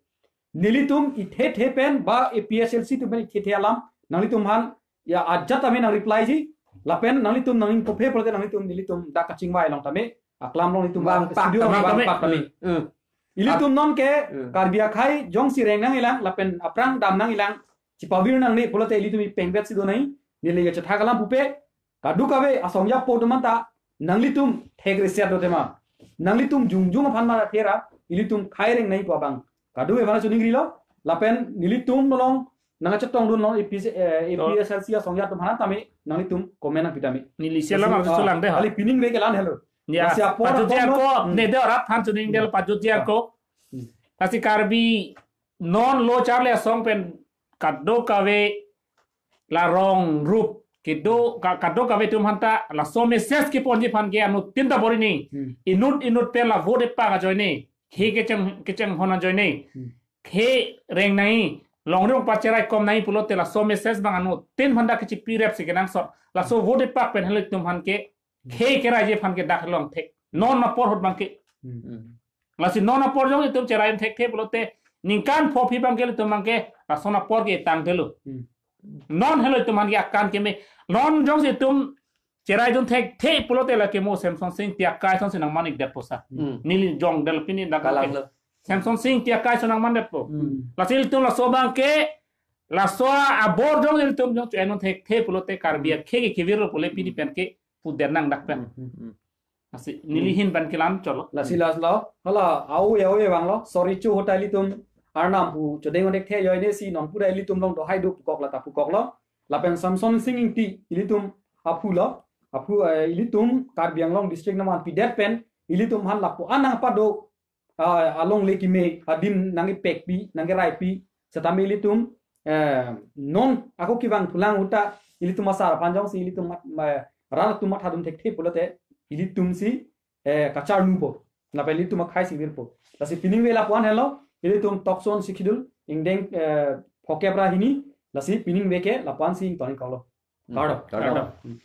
Nelitum ithe the pen ba A P H L C atum pen ithe the alam, nanglitum aphan ya ajat tame nang reply ji, lapen nanglitum nangning kophe pulote nanglitum nelitum dak kachingvai along tame, aklam along nelitum Vangpak studio tame. Vangpak tame. Hmm. Ilitum non ke Hmm. Karbi akhei jongsi reng nangjilang, lapen aphrang dam nangjilang, chipavir nangne pulote ilitum ipengvet si do nai, neli kachetha kalam pupe, kadokave asongjapo atum anta, nanglitum thek reset do tema. Nanglitum jongjong aphan mara thera, ilitum khei reng nai pu abang. Kadokave aphan choningrilo, lapen nelitum along nangchetongdun along A P C, eh, To. A P H L C asongja atum aphan tame, nanglitum comment nangpi tame. Neli sialam Lasi, arju ah, sulang de ha. Kali pining ave ke la-an helo. Ya, Lasi apor pajutji apor angko, no. Hmm. Ne de arat aphan choning del pajutji angko. Hmm. Lasi Karbi non lo charli asong pen kadokave la rong rup kedo ka-, kadokave atum aphan ta laso message keponji aphan ke anuttin ta bor-i nai. Hmm. Inut inut pen la vote epak ajoine. He kecheng, kechenghon ajoine. Hmm. He reng nai, longri longpat cherai kom nai pulote laso message abang anuttin aphan ta kachipirep si kenangsot. Laso vote epak pen helo itum aphan ke, he keraiji aphan ke dak long thek. Non apor ahut abang ke. Hmm. Lasi non apor jong itum cherai thekthe pulote ningkan pho aphi abang ke itum abang ke lason apor ke tangte lo. Hmm. Non helo itum aphan ke akan keme. Non jongsi itum cherai dun thekthe pulote lake mo Semson Sing Tiakai ason si nangman-ikdetpo sa. Hmm. Neli jongdel pini dak Kalang ke. Lo. Semson Sing Tiakai ason nangmandetpo. Hmm. Lasi ilitum laso abang ke, laso abor jong ilitum jong cho-en dun thekthe pulote Karbi Hmm. akhei ke kevirlo pule pini pen ke pudet nang dak pen. Hmm. Hmm. Lasi neli Hmm. ahin pen kelang cholo. Lasi Hmm. laslo, hala, au ya, au ya bang lo, sorry chu ahut ta ilitum Arnam pu chodeng onek the ajoine si non pura ilitum along dohai do pukok la ta pukok lo. Lapen Semson Sing Ingti ilitum aphu lo, aphu, eh, ilitum Karbi Anglong district nangvanpidet pen ilitum aphan lapu-an nangpado, ah, alongle keme adim nangkepekpi, nangkeraipi, setame ilitum, eh, non ako kevang thulang ahut ta ilitum asar aphan jongsi ilitum mat, ma, rat atum mathadun thekthe pulote ilitum si, eh, kacharnupo. Lapen ilitum akhei si virpo. Lasi pining ave lapu-an helo, ilitum tokson si khidul, ingdeng, eh, phokep ra hini, lasi pining ave ke lapu-an si ington-ik kok lo. Hmm. Kardom. Kardom. Kardom.